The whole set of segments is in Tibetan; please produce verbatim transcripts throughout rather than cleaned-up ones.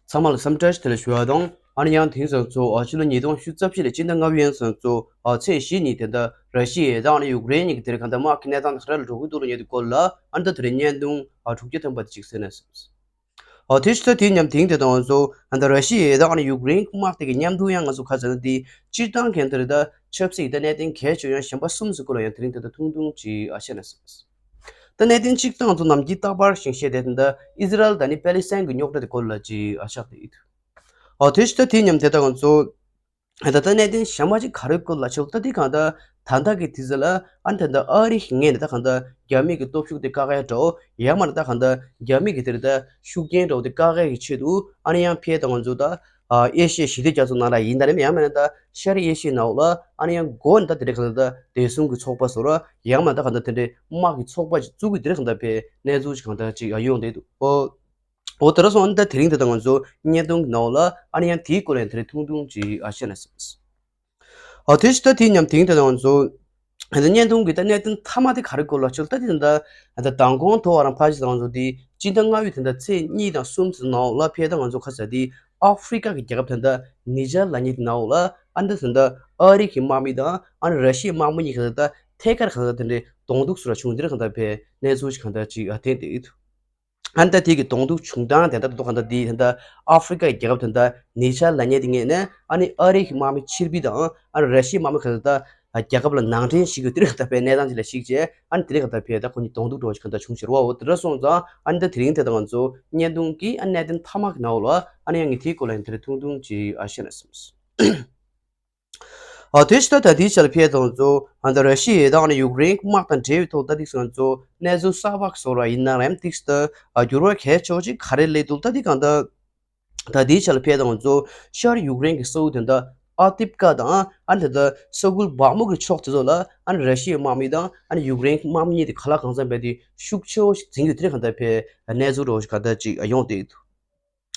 ཚང་མ་ལ་འཚམས་འདྲི་དེ་ལ་ཞུ་བ་དང་། ཨ་ནི་ཡང་དེང་སང་ཚོ་ཨ་ཕྱི་ལོ་ཉིས་སྟོང་ཉི་ཤུ་རྩ་བཞི་ལོའི་སྤྱི་ཟླ་ལྔ་པའི་ཡང་སང་ཚོ་ཨ་ཚེས་བཞི་ཉིན་དེ་འདྲ་ར་ཤི་ཡ་དང་ཨ་ནི་ཡུཀ་རེན་གཉིས་ཀྱི་དེར་གང་ལྟར་དམག་གི་གནས་སྟངས་དེ་ག་རེ་ལ་འགྲོ་གི་འདུག་ལབ་མཁན་དེ་སྐོར་ལ་ཨ་ནི་ད་དེ་རིང་བརྙན་ཐུང་ཨ་དྲུག་བརྒྱ་ཐམ་པ་དེ་ཅིག་གསན་ན་བསམས། ཨོ་དེ་ཕྱི་ད་དེའི་ཉམས་དེང་དེ་དང་ཚོ་ཨ་ད་ར་ཤི་ཡ་དང་ཨ་ནི་ཡུཀ་རེན་དམག་དེ་གི་མཉམ་དུ་ཡང་ང་ཚོ་ཁ་ཚ་ན་དེ་སྤྱིར་བཏང་གན་དེར་ད་ཆབ་སྲིད་ད་གནད་དོན་གལ་ཆེ་ཡང་གཞན་པ་གསུམ་ཟེར་སྐོར་ལ་ཡང་དེ་རིང་དེ་ད་ཐུང་ཐུང་ཅིག་ཨ་བཤད་ན་བསམས། ད་གནད་དོན་གཅིག་དང་ཚོ་ནམ་རྒྱུན་རྟག་པར་ཞིང་བཤད་དེ་ད་ཨི་ཟི་རལ་དང་ནི་པེ་ལི་སི་ཐན་གི་རྙོག་དྲ་དེ་སྐོར་ལ་ཅིག་ཨ་བཤད་དེ་ཡིན། ཨོ་དེ་ཕྱི་ད་དེའི་ཉམས་དེ་ད་ང་ཚོ་ད་ལྟ་གནད་དོན་གཞན་པ་ཅིག་ག་རེ་སྐོར་ལ་ཆོག་ད་དེ་གང་ད་ད་ལྟ་གི་དུས་ཚོད་ལ་ཨ་ནི་ད་ལྟ་ཨ་རི་ངོས་ནས་ད་གང་ད་རྒྱ་མི་གི་སྟོབས་ཤུགས་དེ་བཀག་ཡ་འདྲ་བོ་ཡང་མ་ན་ད་གང་ད་རྒྱ་མི་གི་དེར་ད་ཤུགས་རྐྱེན་འདྲ་བོ་དེ་བཀག་ཡ་གི་ཆེད་དུ་ཨ་ནི་ཡང་ཕེ་ད་ང་ཚོ་ད་ཨ་ཨེ་ཤི་ཡའི་ཞི་བདེ་རྒྱ་མཚོ་ནང་ལ་ཡིན་ད་ནི་ཡང་མ་ན་ད་ཤར་ཨེ་ཤི་ཡའི་ནང་ལ་ཨ་ནི་ཡང་འགོ་ནས་ད་དེ་འདྲ་གང་ད་བདེ་སྲུང་གི་ཚོགས་པ་བཟོ་ར་ཡང་མ་ན་ད་གང་ད་དེ་འདྲའི་དམག་གི་ཚོགས་པ་ཅིག་བཙུགས་གི་དེ་འདྲ་གང་ད་ཕེ་གནས་ཚུལ་ཅིག་གང་ད་ཅིག་ཨ་ཡོང་བསྡད་འདུག་ཨོ། འོ་དེ་འདྲ་སོང་ཨ་ནི་ད་དེ་རིང་དེ་ད་ང་ཚོ་བརྙན་ཐུང་གི་ནང་ལ་ཨ་ནི་ཡང་དེའི་སྐོར་ལ་ཡང་དེ་རིང་ཐུང་ཐུང་ཅིག་ཨ་བཤད་ན་བསམས། ཨོ་དེ་ཕྱི་ད་དེའི་ཉམས་དེང་དེ་ད་ང་ཚོ་ཨ་ནི་བརྙན་ཐུང་གི་ད་གནད་དོན་མཐའ་མ་དེ་ག་རེ་སྐོར་ལ་ཆོག་ད་དེ་ད་ད་ད་མདང་དགོང་དོ་བ་རང་ཕ་ཇི་ད་ང་ཚོ་དེ་སྤྱི་ཟླ་ལྔ་པའི་དེ་ད་ཚེས་གཉིས་དང་གསུམ་ཙམ་ནང་ལ་ཕེ་ད་ང་ཚོ་ཁ་ས་དེ་ཨ་ཧྥི་རི་ཀ་གི་རྒྱལ་ཁབ་དེ་ད་ནི་ཇར་ལ་ཉེ་དེ་ནང་ལ་ཨ་ནི་ད་ད་ཨ་རི་གི་དམག་མི་དང་ཨ་ནི་ར་ཤི་ཡའི་དམག་མི་གཉིས་ཁ་ས་ད་ཐད་ཀར་ཁ་ས་དེ་འདྲའི་གདོང་ཐུག་སོགས་ལ་བྱུང་དེ་འདྲ་གང་ད་ཕེ་གནས་ཚུལ་ཞིག་གང་ད་ཅིག་ཨ་ཐེན་དེ་ཡིན། ཨ་ནི་ད་དེ་གི་གདོང་ཐུག་བྱུང་སྟངས་དེ་འདྲ་ད་གང་ད་དེ་ད་ད་ཨ་ཧྥི་རི་ཀའི་རྒྱལ་ཁབ་དེ་ད་ནི་ཇར་ལ་ཉེ་དེ་ངེས་ནས་ཨ་ནི་ཨ་རི་གི་དམག་མི་ཕྱིར་འབུད་དང་ཨ་ནི་ར་ཤི་ཡའི་དམག་མི་གང་ད་ད་རྒྱལ་ཁབ་ལ་ནང་འདྲེན་བྱེད་དགོས་དེ་འདྲ་གང་ད་ཕེ་གནས་སྟངས་ཅིག་ལ་གཞིགས་བྱས་ཨ་ནི་དེ་འདྲ་གང་ད་ཕེ་ད་ཁོ་གཉིས་གདོང་ཐུག་འདྲ་བོ་ཞིག་གང་ད་བྱུང་ཕྱིར་བ། འོ་དེ་འདྲ་སོང་ཙང་ཨ་ནི་ད་དེ་རིང་དེ་ད་ང་ཚོ་བརྙན་ཐུང་གི་ཨ་གནད་དོན་མཐའ་མ་གི་ནང་ལ་ཨ་ནི་ཡང་ངས་དེའི་སྐོར་ལ་ཡང་དེ་འདྲ་ཐུང་ཐུང་ཅིག་ཨ་བཤད་ན་བསམས། ཨ་དེ་ཕྱི་ད་ད་དེའི་ཆར་ཕེ་དང་ཚོ་ཨ་ད་ར་ཤི་ཡ་དང་ཨ་ནི་ཡུཀ་རེན་དམག་དང་འབྲེལ་བའི་ཐོག་ད་དེ་སང་ཚོ་གནས་ཚུལ་གསར་པ་བཟོ་ར་ཡིན་ན་རེམ་ཏིག་ད་ཨ་འགྱུར་བ་གལ་ཆེ་བ་ཅིག་ག་རེ་སླེབས་འདུག་ད་དེ་གང་ད་ད་དེའི་ཆར་ཕེ་དང་ཚོ་ཤར་ཡུཀ་རེན་གྱི་ས་ཁུལ་དེ་འདྲ་ཨ་ཏིབ་ཀ་དང་ཨ་ནི་ད་ས་ཁུལ་བག་མུག་གི་ཕྱོགས་དེ་ཚོ་ལ་ཨ་ནི་ར་ཤི་ཡའི་དམག་མི་དང་ཨ་ནི་ཡུཀ་རེན་དམག་མི་གཉིས་དེ་ག་ལ་གང་འཚམ་བས་དེ་ཤུགས་ཆེ་བོ་ཞིག་འཛིང་གི་དེ་རེད་གང་ད་ཕེ་གནས་ཚུལ་འདྲ་བོ་ཞིག་གང་ད་ཅིག་ཡོང་བསྡད་འདུག་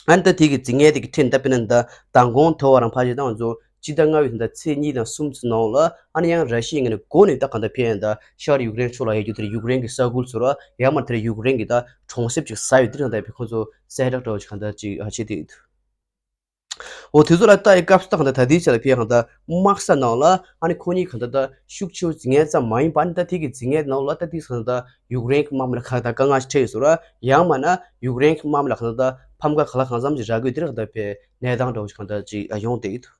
ཨ་ནི་ད་དེ་གི་འཛིང་ངན་དེ་གི་ཁྲིད་ད་དཔེར་ན་ད་མདང་དགོང་དོ་བ་རང་ཕ་ཇི་དང་ཚོ་སྤྱི་ཟླ་ལྔ་པའི་ད་ཚེས་གཉིས་དང་གསུམ་ཚོ་ནང་ལ་ཨ་ནི་ཡང་ར་ཤི་ཡའི་ངོས་ནས་འགོ་ནས་ད་གང་ད་ཕེ་ཡང་ད་ཤར་ཡུཀ་རེན་ཕྱོགས་ལ་ཡོད་རྒྱུ་དེར་ཡུཀ་རེན་གི་ས་ཁུལ་ཚོ་ར་ཡང་མ་དེར་ཡུཀ་རེན་གི་ད་གྲོང་གསེབ་ཅིག་ཟ་ཡོད་དེ་གང་ད་ཕེ་ཁོང་ཚོ་གསལ་བསྒྲགས་འདྲ་བོ་ཞིག་གང་ད་ཅིག་ཨ་བྱེད་དེ་ཡོད། འོ་དེ་ཚོ་ལ་ལྟ་ཡི་སྐབས་སུ་ད་གང་ད་ད་དེའི་ཆ་ལ་ཕེ་གང་ད་དམག་ས་ནང་ལ་ཨ་ནི་ཁོ་གཉིས་གང་ད་ད་ཤུགས་ཆེ་བོ་འཛིང་ངན་ཙམ་མ་ཡིན་པ་ཨ་ནི་ད་དེ་གི་འཛིང་ངན་ནང་ལ་ད་དེ་གང་ད་ཡུཀ་རེན་གི་དམག་མི་ལ་གང་ད་དཀའ་ངལ་ཞིག་འཕྲད་ཡོད་ཟེར་ར་ཡང་མ་ན་ཡུཀ་རེན་གི་དམག་མི་ལ་གང་ད་ད་ཕམ་ཁ་ག་ལ་གང་འཚམ་ཞིག་རག་གི་ཡོད་དེ་ར་གང་ད་ཕེ་གནས་སྟངས་འདྲ་བོ་ཞིག་གང་ད་ཅིག་ཨ་ཡོང་བསྡད་ཡོད།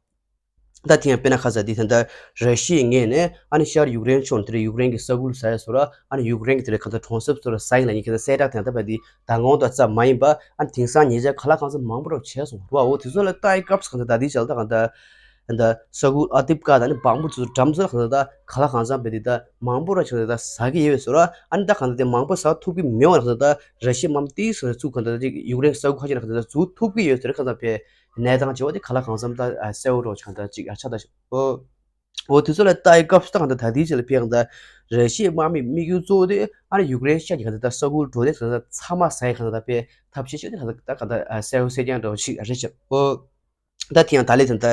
ད་དེ་ཡང་དཔེར་ན་ཁ་ས་དེ་ད་ལྟ་ར་ཤི་ཡའི་ངོས་ནས་ཨ་ནི་ཤར་ཡུཀ་རེན་ཕྱོགས་དེ་རེད་ཡུཀ་རེན་གི་ས་ཁུལ་ཟ་ཡ་བཟོ་ར་ཨ་ནི་ཡུཀ་རེན་གི་དེ་རེད་གང་ད་གྲོང་གསེབ་བཟོ་ར་ཟ་ཡིན་ལ་ཡིན་གི་ད་གསལ་བསྒྲགས་དེ་ད་བ་དེ་ད་དགོང་དག་ཙམ་མ་ཡིན་པ་ཨ་ནི་དེང་སང་ཉེ་ཆར་ག་ལ་གང་འཚམ་མང་པོ་ར་བྱས་སོང་ར། འོ་དེ་ཚོ་ལ་ལྟ་ཡི་སྐབས་སུ་གང་ད་ད་དེའི་ཆ་ལ་ད་གང་ད་ད་ས་ཁུལ་ཨ་ཏིབ་ཀ་ད་ནི་བང་བུ་ཚོ་འགྲམ་ཚོ་གང་ད་ད་ག་ལ་གང་འཚམ་བས་དེ་ད་མང་པོ་ར་བྱས་ད་ཟ་གི་ཡོད་བཟོ་ར་ཨ་ནི་ད་གང་ད་དེ་མང་པོ་ཟ་ཐུབ་གི་མེད་བ་གང་ད་ད་ར་ཤི་མམ་ཏི་སུ་ཚུགས་གང་ད་ད་ཅིག་ཡུཀ་རེན་ས་ཁུལ་ཁ་ཤས་ན་གང་ད་ད་ཚུགས་ཐུབ་གི་ཡོད་ཟེར་གང་ད་བས། གནས་སྟངས་བྱེད་པ་དེ་ག་ལ་གང་འཚམ་ད་གསལ་བོ་རོ་ཆགས་ད་ཅིག་ཨ་ཆགས་ད་ཤོག་འོ་དེ་ཚོ་ལ་ལྟ་ཡི་སྐབས་སུ་ད་གང་ད་ད་དེའི་ཆ་ལ་ཕེ་གང་ད་ར་ཤི་ཡའི་དམག་མིའི་དམིགས་ཡུལ་གཙོ་བོ་དེ་ཨ་ནི་ཡུཀ་རེན་ཤར་གྱི་གང་ད་ད་ས་ཁུལ་འགྲོ་དེ་གང་ད་ད་ཚང་མ་ཟ་ཡི་གང་ད་ད་ཕེ་ཐབས་ཤེས་བྱེད་དེ་གང་ད་ད་གང་ད་གསལ་བོ་གསལ་རྐྱང་འདྲ་བོ་ཞིག་རེད་ཤག་འོ་ད་དེ་ཡང་ད་ལས་དེ་ད་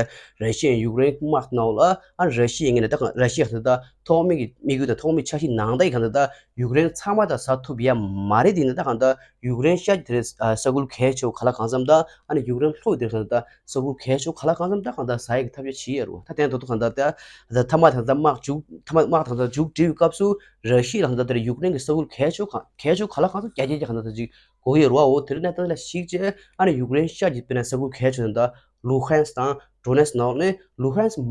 ར་ཤི་ཡའི་ཡུཀ་རེན་དམག་ནང་ལ་ཨ་ནི་ར་ཤི་ཡའི་ངོས་ནས་ད་གང་ར་ཤི་ཡ་གང་ད་ད་ཐོག་མའི་གི་དམིགས་ཡུལ་དང་ཐོག་མའི་འཆར་གཞི་ནང་ད་ཡི་གང་ད་ད་ཡུཀ་རེན་ཚང་མ་ད་ཟ་ཐུབ་ཡ་མ་རེད། དེ་ནི་ད་གང་ད་ཡུཀ་རེན་ཤར་གྱི་དེ་རེད་ས་ཁུལ་གལ་ཆེ་བོ་ག་ལ་གང་འཚམ་ད་ཨ་ནི་ཡུཀ་རེན་ལྷོ་གི་དེ་རེད་གང་ད་ས་ཁུལ་གལ་ཆེ་བོ་ག་ལ་གང་འཚམ་ད་གང་ད་ཟ་ཡ་གི་ཐབས་ཤེས་བྱེད་ཡ་རུ་ད་དེ་ད་དུ་གང་ད་ད་ད་ཐ་མག་ད་ད་དམག་མཇུག་ཐ་མག་དམག་ད་ད་མཇུག་སྒྲིལ་བའི་སྐབས་སུ་ར་ཤི་ཡ་ལ་གང་ད་དེ་ཡུཀ་རེན་གི་ས་ཁུལ་གལ་ཆེ་བོ་གང་གལ་ཆེ་བོ་ག་ལ་གང་འཚམ་རྒྱ་སྐྱེད་ཀྱི་གང་ད་ད་ཅིག་གོ་གི་རུ་བ། འོ་དེ་རིང་ནས་ད་ལ་ཞིག་བྱས་ཨ་ནི་ཡུཀ་རེན་ཤར་གྱི་དཔེར་ན་ས་ཁུལ་གལ་ཆེ་བོ་ད་ལུ་ཧན་སི་དང་ཌོ་ནེ་སི་ནང་ནས་ལུ་ཧན་སི་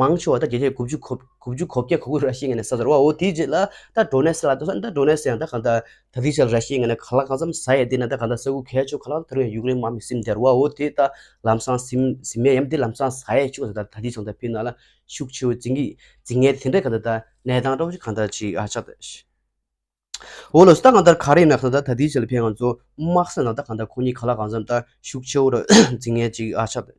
མང་ཆེ་བ་ད་བརྒྱ་ཆ་དགུ་བཅུ་གོ་དགུ་བཅུ་གོ་བརྒྱད་གོ་དགུ་ར་ཤི་ཡའི་ངོས་ནས་ཟ་ཟེར་བ། འོ་དེའི་རྗེས་ལ་ད་ཌོ་ནེ་སི་ལ་ད་ད་ཌོ་ནེ་སི་ཡང་ད་གང་ད་ད་དེའི་ཆར་ར་ཤི་ཡའི་ངོས་ནས་ག་ལ་གང་འཚམ་ཟ་ཡས་དེ་ན་ད་གང་ད་ས་ཁུལ་གལ་ཆེ་ག་ལ་ད་རུང་ཡང་ཡུཀ་རེན་དམག་མི་ཟིན་དེར་བ། འོ་དེ་ད་ལམ་སང་ཟིན་ཟིན་མེད་ཡམ་དེ་ལམ་སང་ཟ་ཡས་ཆུ་ད་ད་དེའི་ཆང་ད་ཕི་ན་ལ་ཤུགས་ཆེ་བོ་འཛིང་གི་འཛིང་ངེས་དེ་འདྲ་གང་ད་ད་གནས་སྟངས་འདྲ་བོ་ཞིག་གང་ད་ཅིག་ཨ་ཆགས་ད། འོ་ལོ་སི་ད་གང་ལྟར་ག་རེ་ཡིན་ན་གང་ལྟར་ད་ལྟའི་ཆ་ལ་ཕན་ང་ཚོ་དམག་ས་ནང་ད་གང་ལྟར་ཁོ་གཉིས་ག་ལ་གང་འཚམ་ད་ཤུགས་ཆེ་བོ་ར་འཛིང་ངེས་ཅིག་ཨ་ཆགས་ད།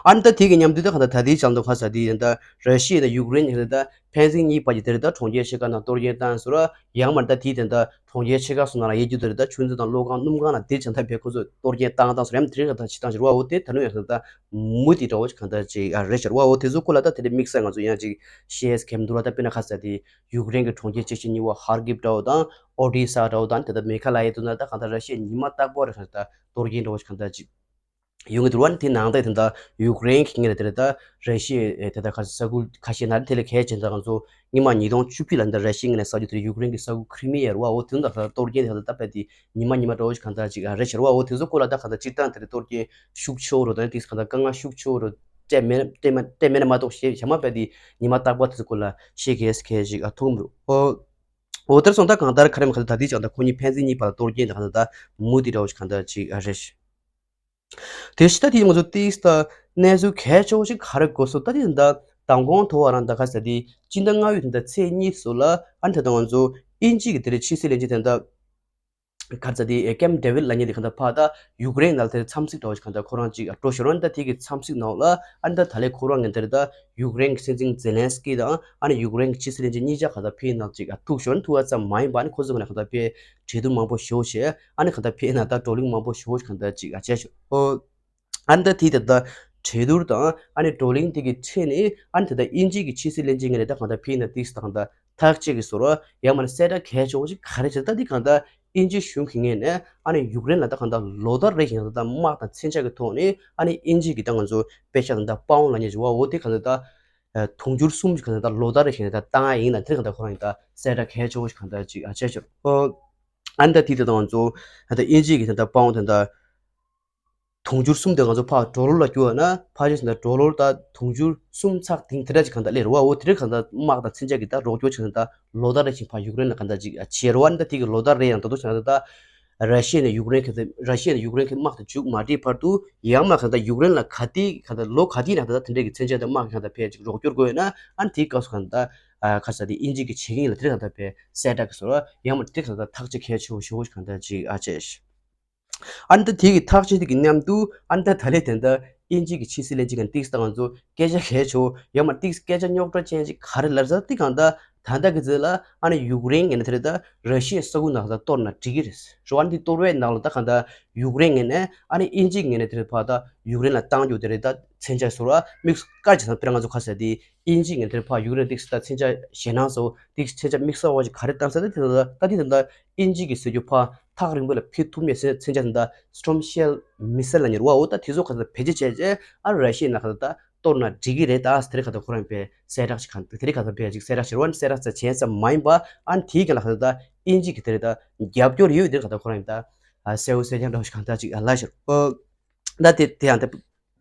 ཨ་ནི་ད་དེ་གི་མཉམ་དུ་ད་གང་ལྟར་ད་ལྟའི་ཆར་དུ་ག་ས་དེ་ཡིན་ད་ར་ཤི་ཡ་དང་ཡུཀ་རེན་གཉིས་ད་ཕན་ཚུན་གཉིས་བར་གྱི་དེར་ད་གྲོང་ཁྱེར་ཕྱེད་ཀ་ནང་གཏོར་སྐྱོན་བཏང་ཟེར་ར། ཡང་མར་ད་དེའི་དེ་ད་གྲོང་ཁྱེར་ཕྱེད་ཀ་སོང་ན་ལ་ཡེ་རྒྱུ་དེར་ད་ཆུ་མཛོད་དང་གློག་ཁང་སྣུམ་ཁང་ལ་དེ་བྱ་ད་བས་ཁོ་ཚོས་གཏོར་སྐྱོན་བཏང་བཏང་ཟེར་ཡང་དེ་རིགས་ད་ཕྱི་ཐང་ཞིག་ར་བ་འོ་དེ་ད་ནུ་ཡང་ད་མུ་དེ་འདྲ་བོ་ཞིག་གང་ལྟར་ཅིག་རེད་ཤར་བ་འོ་དེ་ཚོ་ཁོ་ལ་ད་དེ་རིགས་དམིགས་བསལ་ང་ཚོ་ཡང་ཅིག་ཤེས་ཡས་གལ་མི་འདུག་ར། ད་དཔེར་ན་ག་ས་དེ་ཡུཀ་རེན་གྱི་གྲོང་ཁྱེར་ཆེ་ཤོས་གཉིས་པ་ཧར་ཀིབ་འདྲ་བོ་དང་ཨོ་ཌི་ས་འདྲ་བོ་དང་དེ་ད་མེ་ཁ་ལ་ཡའི་དུ་ན་ད་གང་ལྟར་ར་ཤི་ཡའི་ཉི་མ་རྟག་པར་རེད་ཤར་ད་གཏོར་སྐྱོན་འདྲ་བོ་ཞིག་གང་ལྟར་ཅིག་ཡོང་གི་འདུག་བ། དེ་ནང་ལྟར་དེ་འདྲ་ཡུཀ་རེན་གྱི་ངོས་ནས་དེ་འདྲ་ད་ར་ཤི་ཡའི་དེ་འདྲ་ཁ་ས་ཁུལ་ཁ་ཤས་ནང་དེ་ལས་གལ་ཆེན་ད་ང་ཚོ་སྔོན་མ་ཉིས་སྟོང་བཅུ་བཞི་ལ་འདི་ར་ཤི་ཡའི་ངོས་ནས་ས་རྒྱུ་དེ་ཡུཀ་རེན་གྱི་ས་ཁུལ་ཁི་རི་མི་ཡ་རུ་བ་འོ་དེ་འདྲ་ད་གཏོར་སྐྱོན་དེ་ད་ད་དཔེ་དེ་ཉི་མ་ཉི་མ་འདྲ་བོ་ཞིག་གང་ལྟར་ཅིག་རེད་ཤར་བ་འོ་དེ་ཚོ་སྐོར་ལ་ད་གང་ལྟར་སྤྱིར་བཏང་དེ་འདྲ་གཏོར་སྐྱོན་ཤུགས་ཆེ་བོ་རུ་དང་དེ་གང་ལྟར་དཀའ་ངལ་ཤུགས་ཆེ་བོ་རུ་སྤྲད་མེད་སྤྲད་མེད་སྤྲད་མེད་ན་མ་གཏོགས་ཞེས་བྱ་མ་དཔེ་དེ་ཉི་མ་རྟག་པར་དེ་ཚོ་སྐོར་ལ་ཤེས་གལ་གལ་ཞིག་ཐུག་མི་འདུག་འོ། འོ་དེར་སོང་ད་གང་ལྟར་ཁ་རེམ་ཁ་ལ་ད་དེ་ཅང་ད་ཁོ་གཉིས་ཕན་ཚུན་གཉིས་བར་ལ་གཏོར་སྐྱོན་དང་གང་ལྟར་ད་མུ་དེ་འདྲ་བོ་ཞིག་གང་ལྟར་ཅིག་རེད། དེ་ཕྱི་ད་དེ་ང་ཚོ་ཏིས་ད་གནས་ཚུལ་གལ་ཆེ་བོ་ཞིག་ག་རེ་གོ་སོང་ད་དེ་ད་མདང་དགོང་ཐོ་བ་རང་ད་ག་ས་དེ་སྤྱི་ཟླ་ལྔ་པའི་ད་ཚེས་གཉིས་སུ་ལ་ཨ་ནི་ད་ད་ང་ཚོ་དབྱིན་ཇི་གི་དེ་རེད་ཕྱི་སྲིད་བློན་ཆེན་དེ་ད་ག་རེ་ཟེར་དེ་ཨེ་ཀེམ་ཌེ་ཝིཌ་ལབ་མཁན་དེ་གང་ལྟར་ཕར་ད་ཡུཀ་རེན་ནང་དེར་འཚམས་གཟིགས་འདྲ་བོ་ཞིག་གང་ལྟར་ཁོ་རང་ཅིག་འགྲོ་ཞོར་ཨ་ནི་ད་དེ་གི་འཚམས་གཟིགས་ནང་ལ་ཨ་ནི་ད་ད་ལས་ཁོ་རང་གི་དེར་ད་ཡུཀ་རེན་གྱི་སྲིད་འཛིན་ཛེ་ལན་སི་ཀི་དང་ཨ་ནི་ཡུཀ་རེན་གྱི་ཕྱི་སྲིད་བློན་ཆེན་གཉིས་ཆ་གང་ལྟར་ཕེབས་ནང་ཅིག་ཐུག་ཞོར་ཐུག་པ་ཙམ་མ་ཡིན་པ་ཨ་ནི་ཁོ་ཚོ་གི་ནང་གང་ལྟར་ཕེབས་གྲོས་བསྡུར་མང་པོ་ཞེ་པོ་བྱས་ཨ་ནི་གང་ལྟར་ཕེབས་ནང་ད་བགྲོ་གླེང་མང་པོ་ཞེ་པོ་ཞིག་གང་ལྟར་ཅིག་བྱས་ཞོར་ཨོ། ཨ་ནི་ད་དེ་ད་ད་གྲོས་བསྡུར་དང་ཨ་ནི་བགྲོ་གླེང་དེ་གི་ཁྲོད་ནས་ཨ་ནི་ད་ད་དབྱིན་ཇི་གི་ཕྱི་སྲིད་བློན་ཆེན་ངོས་ནས་ད་གང་ལྟར་ཕེབས་ནང་ཏིས་དང་ད་ཐག་གཅོད་ཀྱི་བཟོ་འདྲ་ཡང་མིན་ན་གསལ་བསྒྲགས་གལ་ཆེ་བོ་ཞིག་ག་རེ་བྱས་ད་དེ་གང་ལྟར་དབྱིན་ཇི་གཞུང་གི་ངོས་ནས་ཨ་ནི་ཡུཀ་རེན་ལ་ད་གང་ལྟར་ལོ་ལྟར་རེ་བཞིན་ད་དམག་དང་མཚོན་ཆ་གི་ཐོག་ནས་ཨ་ནི་དབྱིན་ཇི་གི་ད་ང་ཚོ་པེ་ཤ་དང་ད་པའུན་ལབ་མཁན་ཞིག་བ་འོ་དེ་གང་ལྟར་ད་དུང་ཕྱུར་གསུམ་ཞིག་གང་ལྟར་ད་ལོ་ལྟར་རེ་བཞིན་ད་བཏང་ཡ་ཡིན་ལ་དེ་གང་ལྟར་ཁོ་རང་ཡིན་ད་གསལ་བསྒྲགས་གལ་ཆེ་བོ་ཞིག་གང་ལྟར་ཅིག་ཨ་བྱས་ཤོར་ཨ་ནི་ད་དེ་ད་ང་ཚོ་ད་དབྱིན་ཇི་གི་ད་ད་པའུན་ད་ད། དུང་ཕྱུར་གསུམ་དེ་ང་ཚོ་ཕར་ཌོ་ལར་ལ་བསྒྱུར་བ་ན་ཕལ་ཆེར་ད་ཌོ་ལར་ད་དུང་ཕྱུར་གསུམ་ཚེག་བདུན་དེ་འདྲ་ཅིག་གང་ལྟར་སླེབས་རེད་བ། འོ་དེ་འདྲ་གང་ལྟར་དམག་དང་མཚོན་ཆ་གི་ད་རོགས་སྐྱོར་བྱས་ནས་ད་ལོ་ལྟར་རེ་བཞིན་ཕར་ཡུཀ་རེན་ལ་གང་ལྟར་ཅིག་བྱས་རེད་བ། ཨ་ནི་ད་དེ་གི་ལོ་ལྟར་རེ་ཡང་ད་དུང་བྱས་ན་ད་ར་ཤི་ཡ་ནས་ཡུཀ་རེན་གི་ར་ཤི་ཡ་ནས་ཡུཀ་རེན་གི་དམག་དེ་མཇུག་མ་སྒྲིལ་བར་དུ་ཡང་མ་གང་ལྟར་ཡུཀ་རེན་ལ་ག་དུས་གང་ལྟར་ལོ་ག་དུས་ནང་ད་ད་དེ་འདྲ་གི་མཚོན་ཆ་དང་དམག་གི་གང་ལྟར་ཕར་ཅིག་རོགས་སྐྱོར་དགོས་ཡོད་ན་ཨ་ནི་དེའི་སྐབས་སུ་གང་ལྟར་ཁ་ས་དེ་དབྱིན་ཇི་གི་བྱེད་ཀྱི་ཡིན་ལ་དེ་འདྲ་གང་ལྟར་ཕར་གསལ་བསྒྲགས་གི་བཟོ་འདྲ་ཡང་མ་དེ་གང་ལྟར་ཐག་གཅོད་གལ་ཆེ་བོ་ཞེ་པོ་གང་ལྟར་ཅིག་ཨ་བྱས། ཨ་ནི་ད་དེ་གི་ཐག་གཅོད་དེ་གི་མཉམ་དུ་ཨ་ནི་ད་ད་ལས་དེ་འདྲ་དབྱིན་ཇི་གི་ཕྱི་སྲིད་བློན་ཆེན་གྱིས་ཏིག་ཙམ་ང་ཚོ་སྐད་ཆ་གལ་ཆེ་བོ་ཡང་མ་ཏིག་སྐད་ཆ་རྙོག་དྲ་ཅན་ཅིག་ག་རེ་ལབ་ཟེར་ཏིག་གང་ལྟར་ད་ལྟ་གི་ཚེ་ལ་ཨ་ནི་ཡུཀ་རེན་ངོས་ནས་དེ་རེད་ད་ར་ཤི་ཡའི་ས་ཁུལ་ནང་ད་གཏོར་ན་འགྲིག་གི་རེད་ཞུ་བ། ཨ་ནི་དེ་གཏོར་བའི་ནང་ལ་ད་གང་ལྟར་ཡུཀ་རེན་ངོས་ནས་ཨ་ནི་དབྱིན་ཇི་ངོས་ནས་དེ་རེད་ཕར་ད་ཡུཀ་རེན་ལ་བཏང་རྒྱུ་དེ་རེད་ད་མཚོན་ཆ་བཟོ་འདྲ་དམིགས་སུ་བཀར་བྱས་ཙང་དཔེར་ན་ང་ཚོ་ཁ་ས་དེ་དབྱིན་ཇི་ངོས་དེ་རེད་ཕར་ཡུཀ་རེན་ཏིག་ཙམ་ད་མཚོན་ཆ་ཞེད་སྣང་ཚ་བོ་ཏིག་མཚོན་ཆ་དམིགས་བསལ་བ་ཞིག་ག་རེ་བཏང་ས་དེ་དེ་ད་ད་དེ་ད་ད་དབྱིན་ཇི་གི་ཟེར་རྒྱུ་ཕར། ཐག་རིང་པོ་ལ་ཕེབས་ཐུབ་མེད་ཟེར་མཚོན་ཆ་དེ་འདྲ་སི་ཊོམ་ཤེལ་མི་སེལ་ལ་ཉེ་བ་འོ་ད་དེ་ཚོ་ག་ཚོད་བེད་སྤྱོད་བྱས་རྗེས་ཨ་ར་ཤི་ཡའི་ནང་ག་ཚོད་ད་གཏོར་ན་འགྲིག་གི་རེད་ད་ཟེར་ག་ཚོད་ཁོ་རང་པས་གསལ་བསྒྲགས་ཤིག་གང་དེ་རིགས་ག་ཚོད་བེད་ཅིག་གསལ་བསྒྲགས་ཤིག་རོ་ཨ་ནི་གསལ་བསྒྲགས་ཚ་བྱས་ཙམ་མ་ཡིན་པ་ཨ་ནི་དེའི་ག་ལ་ག་ཚོད་ད་དབྱིན་ཇི་གི་དེ་རེད་ད་རྒྱབ་སྐྱོར་ཡོད་དེ་ག་ཚོད་ཁོ་རང་ཡིན་ད་གསལ་བོ་གསལ་རྐྱང་འདྲ་བོ་ཞིག་གང་ལྟར་ཅིག་ལ་ཤོར་ཨོ། ད་དེ་དེ་ཡང་ད།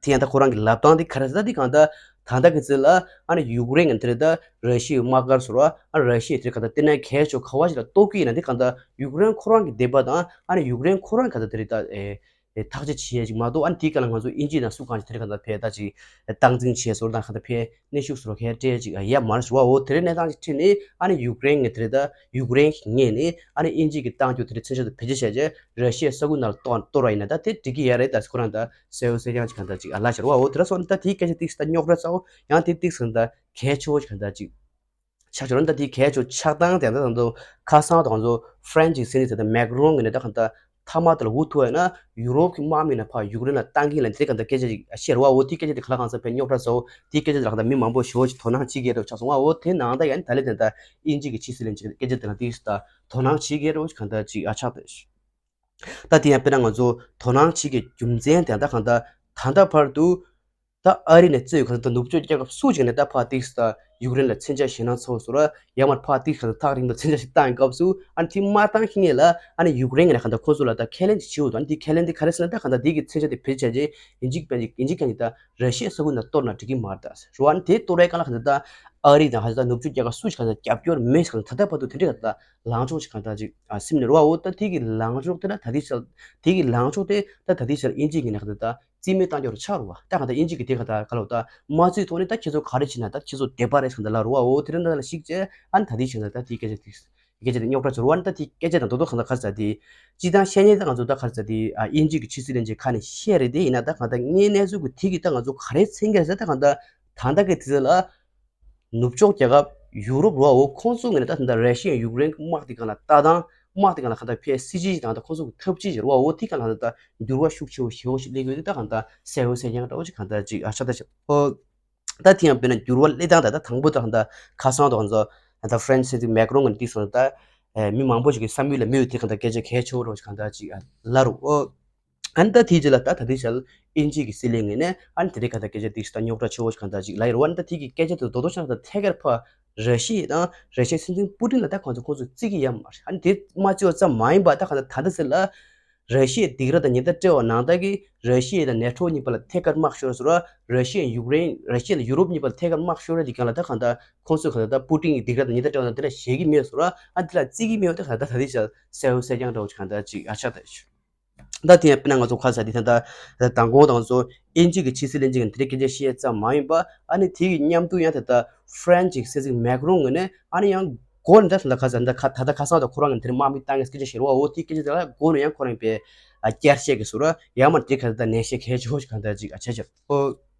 དེ་ཡང་ད་ཁོ་རང་གི་ལབ་སྟངས་དེ་ག་རེ་ཟེར་ད་དེ་གང་ལྟར་ད་ལྟ་གི་ཚེ་ལ་ཨ་ནི་ཡུཀ་རེན་གྱི་དེ་རེད་ད་ར་ཤི་ཡའི་དམག་སྒར་ཟེར་བ་ཨ་ནི་ར་ཤི་ཡའི་དེ་གང་ལྟར་བལྟས་ན་གལ་ཆེ་ག་བ་ཞིག་ལ་གཏོགས་ཀྱི་ཡིན་ན་དེ་གང་ལྟར་ཡུཀ་རེན་ཁོ་རང་གི་བདེན་པ་དང་ཨ་ནི་ཡུཀ་རེན་ཁོ་རང་གང་ལྟར་དེ་རེད་ད་ཨེ་ཨེ་ཐག་གཅོད་བྱེད་ཡས་ཅིག་མ་གཏོགས་ཨ་ནི་དེའི་སྐབས་ལ་ང་ཚོ་དབྱིན་ཇི་དང་སུ་གང་ཞིག་དེ་རེད་གང་ལྟར་ཕར་ད་ཅིག་སྟངས་འཛིན་བྱས་ཟེར་བ་དང་གང་ལྟར་ཕར་གནོན་ཤུགས་ཟེར་བ་ག་རེ་སྤྲད་ཅིག་ཡ་མ་རེད་ཟེར་བ་འོ་དེ་རེད་གནས་སྟངས་ཅིག་ཁྲིད་ནས་ཨ་ནི་ཡུཀ་རེན་གྱི་དེ་རེད་ད་ཡུཀ་རེན་གྱི་ངོས་ནས་ཨ་ནི་དབྱིན་ཇི་གི་བཏང་རྒྱུ་དེ་རེད་མཚོན་ཆ་དེ་བེད་སྤྱོད་བྱས་རྗེས་ར་ཤི་ཡའི་ས་ཁུལ་ནང་ལ་གཏོར་གཏོར་བ་ཡིན་ན་ད་དེ་འགྲིག་གི་ཡ་རེད་ད་ཁོ་རང་ད། གསལ་བོ་གསལ་རྐྱང་ཅིག་གང་ལྟར་ཅིག་ཨ་ལ་ཤར་བ་འོ་དེ་འདྲ་སོང་ད་དེའི་སྐད་ཆ་ཏིག་ཙམ་རྙོག་དྲ་ཚ་བོ་ཡང་དེ་ཏིག་ཙམ་ད་གལ་ཆེ་བོ་ཞིག་གང་ལྟར་ཅིག་ཆགས་ཆོག་ད་དེ་གལ་ཆེ་ཆགས་སྟངས་དེ་ད་ད་ཁ་སང་དང་ཚོ་ཧྥ་རན་ཇི་གི་སྲིད་འཛིན་དེ་ད་མེག་རོན་གྱི་ནས་ད་གང་ལྟར་མཐའ་མ་དེ་ལ་འུ་ཐུག་ཡ་ན་ཡུ་རོབ་ཀྱི་དམག་མི་ན་ཕར་ཡུཀ་རེན་ལ་བཏང་གིན་ལ་དེ་གང་ལྟར་སྐད་ཆ་ཅིག་ཤེར་བ་འོ་དེ་སྐད་ཆ་དེ་ག་ལ་གང་ས་ཕན་རྙོག་དྲ་ཚ་བོ་དེ་སྐད་ཆ་དེ་ལ་གང་ལྟར་མི་མང་པོ་ཞེ་བོ་ཞིག་དོ་སྣང་བྱེད་ཀྱི་རེད་ཆགས་སོང་བ་འོ་དེ་ནང་ད་ཡ་ནི་ད་ལེ་དེ་ད་དབྱིན་ཇི་གི་ཕྱི་སྲིད་བློན་ཆེན་གྱི་སྐད་ཆ་དེ་ལ་ཏིག་ཙམ་ད་དོ་སྣང་བྱེད་ཀྱི་རེད་གང་ལྟར་ཅིག་ཨ་ཆགས་ཏེ། ད་དེ་ཡང་དཔེར་ན་ང་ཚོ་དོ་སྣང་བྱེད་ཀྱི་རྒྱུ་མཚན་དེ་ད་གང་ལྟར་ད་ལྟ་བར་དུ་ད་ཨ་རི་ནས་བཙོས་ཡོད་གང་ལྟར་ནུབ་ཕྱོགས་རྒྱལ་ཁབ་སུ་ཞིག་ནས་ད་ཕར་ཏིག་ཙམ་ཡུཀ་རེན་ལ་མཚོན་ཆ་ཞེད་སྣང་ཚ་བོ་བཟོ་ར་ཡང་མར་ཕར་ཏིག་ཙམ་ཐག་རིང་པོ་མཚོན་ཆ་ཞིག་བཏང་ཡོད་སྐབས་སུ་ཨ་ནི་དེ་མ་བཏང་ཤེས་ངེས་ལ་ཨ་ནི་ཡུཀ་རེན་ནས་གང་ལྟར་ཁོ་ཚོ་ལ་ད་ཁས་ལེན་ཅིག་བྱེད་འོ་ད་ཨ་ནི་དེ་ཁས་ལེན་དེ་ག་རེ་ཟེར་ན་ད་གང་ལྟར་དེ་གི་མཚོན་ཆ་དེ་བེད་སྤྱད་བྱས་ཡིན་གཅིག་པ་ཡིན་གཅིག་ཀྱང་ཡིན་ད་ར་ཤི་ཡའི་ས་ཁུལ་ནང་གཏོར་ན་འགྲིག་གི་མ་རེད་ད་ཟེར་བ་ཨ་ནི་དེ་གཏོར་བའི་སྐབས་ལ་གང་ལྟར་ད་ཨ་རི་དང་ཧ་ད་ནུབ་ཕྱོགས་རྒྱལ་ཁབ་སུ་ཞིག་གང་ལྟར་རྒྱབ་སྐྱོར་མེད་ཞིག་གང་ལྟར་ད་ལྟ་བར་དུ་དེ་འདྲའི་གང་ལྟར། ལངས་ཕྱོགས་ཤིག་གང་ལྟར་ཅིག་ཨ་སེམས་ནས་རོ་ཨ་འོ་ད་དེ་གི་ལངས་ཕྱོགས་དེ་ད་ད་དེ་ཆར་དེ་གི་ལངས་ཕྱོགས་དེ་ད་ད་དེ་ཆར་དབྱིན་ཇི་གི་ནས་གང་ལྟར་ད་རྩིས་མེད་བཏང་རྒྱུ་རུ་ཆགས་རོ་བ་ད་གང་ལྟར་དབྱིན་ཇི་གི་དེ་གང་ལྟར་ག་ལ་བ་ད་མ་རྩིས་ཐོག་ནས་ད་ཁྱེད་ཚོ་ག་རེ་བྱེད་ན་ད་ཁྱེད་ཚོ་བདེ་པ་རེད་གང་ལྟར་ལ་རོ་ཨ་འོ་དེ་རིང་ད་ལ་ཤིག་ཅེ་ཨ་ད་དེ་ཆར་ད་ད་དེ་སྐད་ཆ་དེ་ སྐད་ཆ་དེ་རྙོག་དྲ་ཚོར་བ་ནི་ད་དེ་སྐད་ཆ་དང་རྡོག་རྡོག་གང་ལྟར་ག་རེ་ཟེར་དེ། སྤྱི་བཏང་བཤད་མཁན་ད་ང་ཚོ་ད་ག་རེ་ཟེར་དེ། ཨ་དབྱིན་ཇི་གི་ཕྱི་སྲིད་བློན་ཆེན་ཁ་ནས་བཤད་རེད་དེ། ཡིན་ན་ད་གང་ལྟར་དངོས་གནས་ཚུལ་གི་དེ་གི་ད་ང་ཚོ་ག་རེ་མཚོན་གྱི་རེད་ཟེར། ད་གང་ལྟར་ད་ལྟ་གི་དུས་ཚོད་ལ། ནུབ་ཕྱོགས་རྒྱལ་ཁབ་ཡུ་རོབ་རུ་བ་འོ་ཁོང་ཚོ་ངོས་ནས་ད་ད་ལྟ་ར་ཤི་ཡ་ཡུཀ་རེན་གྱི་དམག་དེ་སྒང་ལ་ལྟ་སྟངས། དམག་དེ་སྒང་ལ་གང་ལྟར་ཕའི་སྲིད་ཇུས་དང་ད་ཁོང་ཚོ་གི་ཐབས་ཇུས་ཟེར་བ་འོ་དེ་སྒང་ལ་ད་ལྟ་འགྱུར་བ་ཤུགས་ཆེ་བོ་ཞེ་བོ་ཞིག་སླེབས་ཡོད་དེ། ད་གང་ལྟར་གསལ་བོ་གསལ་རྐྱང་འདྲ་བོ་ཞིག་གང་ལྟར་ཅིག་ཨ་ཆགས་ད་ཆགས། ཨོ། ད་དེ་ཡང་དཔེར་ན་འགྱུར་བ་སླེབས་སྟངས་ད་ད་དང་པོ་ད་གང་ལྟར་ཁ་སང་དང་ང་ཚོ་ད་ལྟ་ཧྥ་རན་སི་སྲིད་འཛིན་མེག་རོན་གྱིས་བཏང་སོང་ད། ཨེ་མི་མང་པོ་ཞིག་གི་བསམ་ཡུལ་ལ་མི་ཡོད་དེ་གང་ལྟར་སྐད་ཆ་གལ་ཆེ་བོ་འདྲ་བོ་ཞིག་གང་ལྟར་ཅིག་ཨ་ལབ་རུང་ཨོ། ཨ་ནི་ད་དེའི་རྗེས་ལ་ད་ད་ལྟའི་ཆར་དབྱིན་ཇི་གི་སྲིད་བློན་ངོས་ནས་ཨ་ནི་དེ་རིང་གང་ལྟར་སྐད་ཆ་ཏོག་ཙམ་ད་རྙོག་དྲ་ཆེ་བོ་ཞིག་གང་ལྟར་ཅིག་ལབ་ཡོད་རེད་བ། ཨ་ནི་ད་དེ་གི་སྐད་ཆ་དེ་རྡོག་རྡོག་ཆགས་ད་ཐད་ཀར་ཕར་ར་ཤི་ཡ་དང་ར་ཤི་ཡའི་སྲིད་འཛིན་པུ་ཏིན་ལ་ད་ཁོང་ཚོ་ཁོང་ཚོ་བརྩི་གི་ཡོད་མ་རེད། ཨ་ནི་དེ་མ་བརྩི་བ་ཙམ་མ་ཡིན་པ་ད་གང་ལྟར་ད་ལྟ་ཟེར་ལ། ར་ཤི་ཡའི་སྡིགས་ར་དང་ཉེན་བརྡ་སྤྲད་པ་ནང་ལྟར་གྱི་ར་ཤི་ཡ་དང་ནེ་ཊོ་གཉིས་བར་ལ་ཐད་ཀར་དམག་ཤོར་ཟེར་བ། ར་ཤི་ཡ་ཡུཀ་རེན། ར་ཤི་ཡ་དང་ཡུ་རོབ་གཉིས་བར་ལ་ཐད་ཀར་དམག་ཤོར་རེད། དེ་གང་ལ་ད་གང་ལྟར་ཁོང་ཚོས་གང་ལྟར་ད་པུ་ཏིན་གྱི་སྡིགས་ར་དང་ཉེན་བརྡ་སྤྲད་པ་ནང་དེ་འདྲ་བཤད་ཀྱི་མེད་ཟེར་བ། ཨ་འདི་ལ་བརྩི་གི་མེད་པ་ད་གང་ལྟར་ད་ལྟའི་ཆར་གསལ་བོ་གསལ་རྐྱང་འདྲ་བོ་ཅིག་གང་ལྟར་ཅིག་ཨ་ཆགས་ད། ད་དེ་ཡང་དཔེར་ན་ང་ཚོ་ཁ་ས་དེ་ད་ལྟ་མདང་དགོང་དང་ཚོ་དབྱིན་ཇི་གི་ཕྱི་སྲིད་བློན་ཆེན་གྱིས་དེ་རིང་སྐད་ཆ་བཤད་ཙམ་མ་ཡིན་པ། ཨ་ནི་དེ་གི་མཉམ་དུ་ཡང་ད་ལྟ་ཧྥ་རན་སི་གི་སྲིད་འཛིན་མེག་རོན་ངོས་ནས་ཨ་ནི་ཡང་མགོ་ནས་ད་ད་ཁ་ས་ད་ཁ་ད་ད་ཁ་སང་དང་ཁོ་རང་གི་དེ་རིང་དམག་མི་བཏང་གི་སྐད་ཆ་བཤད་རོགས་འོ་དེ་སྐད་ཆ་དེ་ལ་མགོ་ནས་ཡང་ཁོ་རང་པས་བསྐྱར་བཤད་ཀྱི་ཟེར་རོ། ཡང་མ་དེ་ཁ་ད་ནན་བཤད་གལ་ཆེ་བོ་ཞིག་གང་ལྟར་ཅིག་ཨ་བྱས་བྱས་འོ།